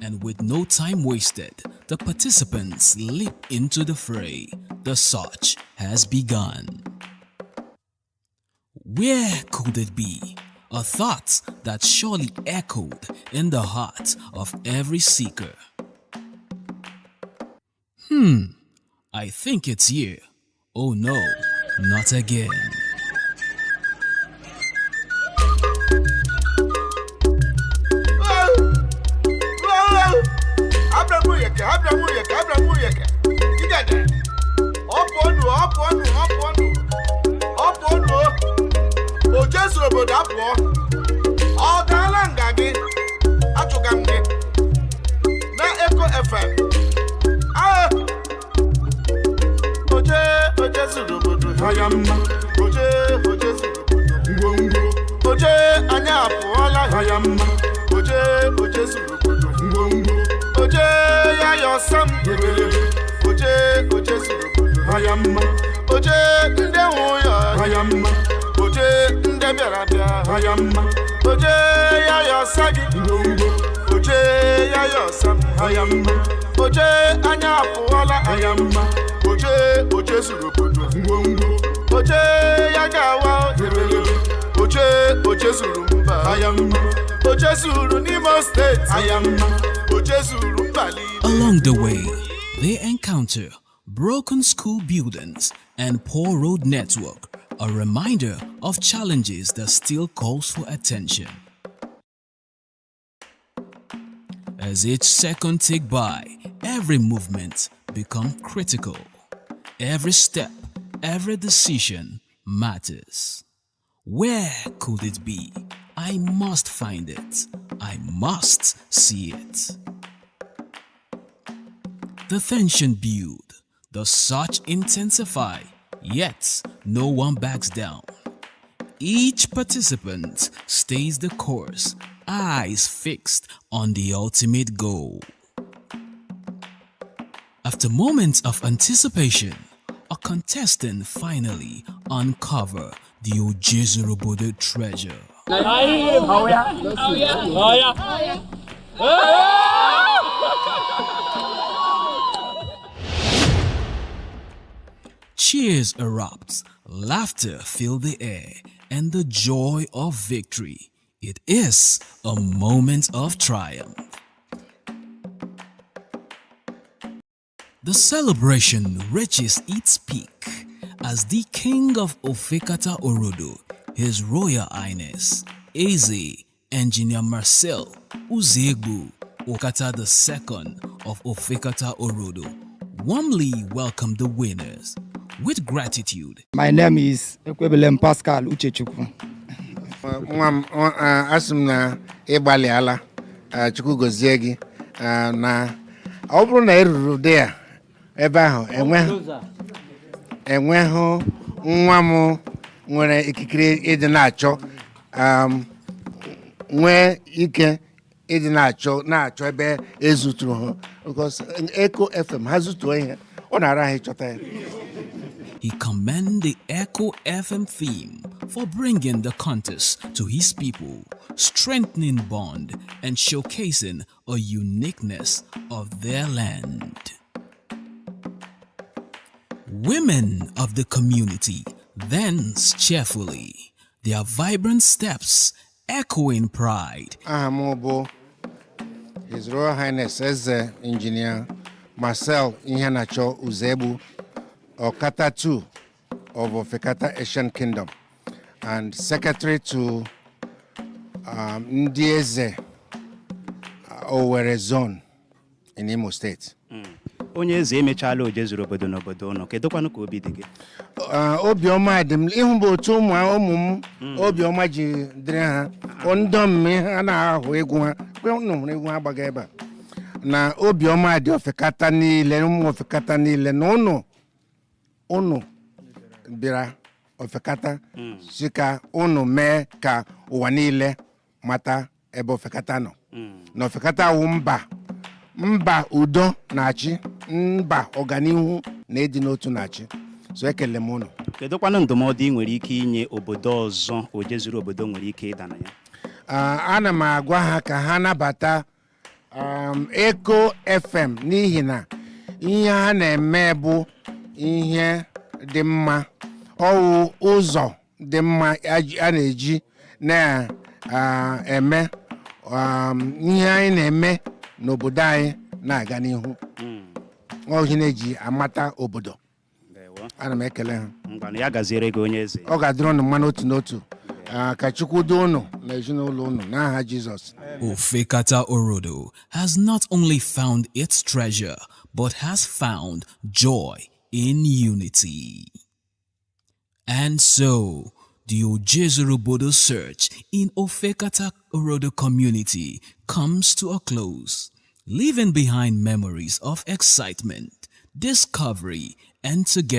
And with no time wasted, the participants leap into the fray. The search has begun. Where could it be? A thought that surely echoed in the heart of every seeker. I think it's here. Oh no, not again. Abramuyeke, Abramuyeke, Abramuyeke. Igede. Ọ pụọnụ, ọ pụọnụ, ọ pụọnụ. Ọ pụọnụ. O Jesu obodo apụọ. Ọ daala nga gị. Achụga m gị. Na Eko FM. Ah! Oje, oje zuru obodo ha mma. Oje, oje zuru obodo ngwongwo. Oje, anyị apụọla ha mma. Oje, oje zuru obodo ngwongwo. Oje, ya yọsam ebelebe. Oje, oje zuru obodo ha mma. Oje, ndị nwe ya ha mma. Oje, ndị bịara bịa ha mma. Oje, ya yọsa gị ngwongwo. Oje, ya yọsam ha mma. Oje, anyị apụọla ha mma. Oje, oje zuru obodo ngwongwo. Oje, ya ga-awa ebelebe. Oje, oje zuru mba ha mma. Oje zuru n'Imo Steeti ha mma. Oje zuru mba niile. Along the way, they encounter broken school buildings and poor road network, a reminder of challenges that still calls for attention. As each second tick by, every movement become critical. Every step, every decision matters. Where could it be? I must find it. I must see it. The tension build, the search intensify, yet no one backs down. Each participant stays the course, eyes fixed on the ultimate goal. After moments of anticipation, a contestant finally uncover the Ojezurobodo treasure. Oh yeah. Oh yeah. Oh yeah. Oh yeah. Cheers erupt, laughter fill the air, and the joy of victory. It is a moment of triumph. The celebration reaches its peak as the king of Ofekata Orodo, His Royal Highness, Eze Engineer Marcel Uzegbu Okata II of Ofekata Orodo, warmly welcomed the winners with gratitude. My name is Ekwebelem Pascal Uchechukwu. Nwa m, asị m na ịgbalịala, Chukwu gozie gị, na ọ bụrụ na ị ruru dị ya ebe ahụ enweghị nwa m nwere ikikere ịdị na-achọ, nwee ike ịdị na-achọ ebe ezuturu ha, because Eko FM ha zutuo ihe ọ na-ara ha ịchọta ya. He commended the Echo FM theme for bringing the contest to his people, strengthening bond and showcasing a uniqueness of their land. Women of the community dance cheerfully, their vibrant steps echoing pride. Aha m bụ His Royal Highness Eze Engineer Marcel Iheanacho Uzegbu, Okata II of Ofekata Asian Kingdom and secretary to ndị eze Owerri Zone in Imo State. Onye eze, emechaala oje zuru obodo n'obodo ụnụ. Kedụkwanụ ka obi dị gị? Obiọma dị m. Ịhụ bụ otu ụmụ m obiọma ji dịrị ha, ndị mme ha na-ahụ egwu ha, kwe unu hụrụ egwu ha gbaga ebe a, na obiọma dị ofekata niile, ụmụ ofekata niile, na ụnụ bịara ofekata si ka ụnụ mee ka ụwa niile mata ebe ofekata nọ, na ofekata wụ mba udo na-achị, mba ọganihu na ịdị n'otu na-achị. So ekele m ụnụ. Kedụkwanụ ndụmọdụ ị nwere ike inye obodo ọzọ oje zuru obodo nwere ike ịda na ya? Ana m agwa ha ka ha nabata Echo FM, n'ihi na ihe ha na-eme bụ ihe dị mma, ọwụ ụzọ dị mma a na-eji na-eme ihe anyị na-eme n'obodo anyị na-aga n'ihu. Ọ ihe na-eji amata obodo. Ana m ekele ha. Ngwanụ, ya gaziere gị, onye eze. Ọ ga-adịrị unu mma n'otu n'otu. Ka Chukwu duo unu na ezinụlọ unu n'aha Jizọs. Ofekata Orodo has not only found its treasure, but has found joy in unity. And so, the Ojezurubodo search in Ofekata Orodo community comes to a close, leaving behind memories of excitement, discovery, and togetherness.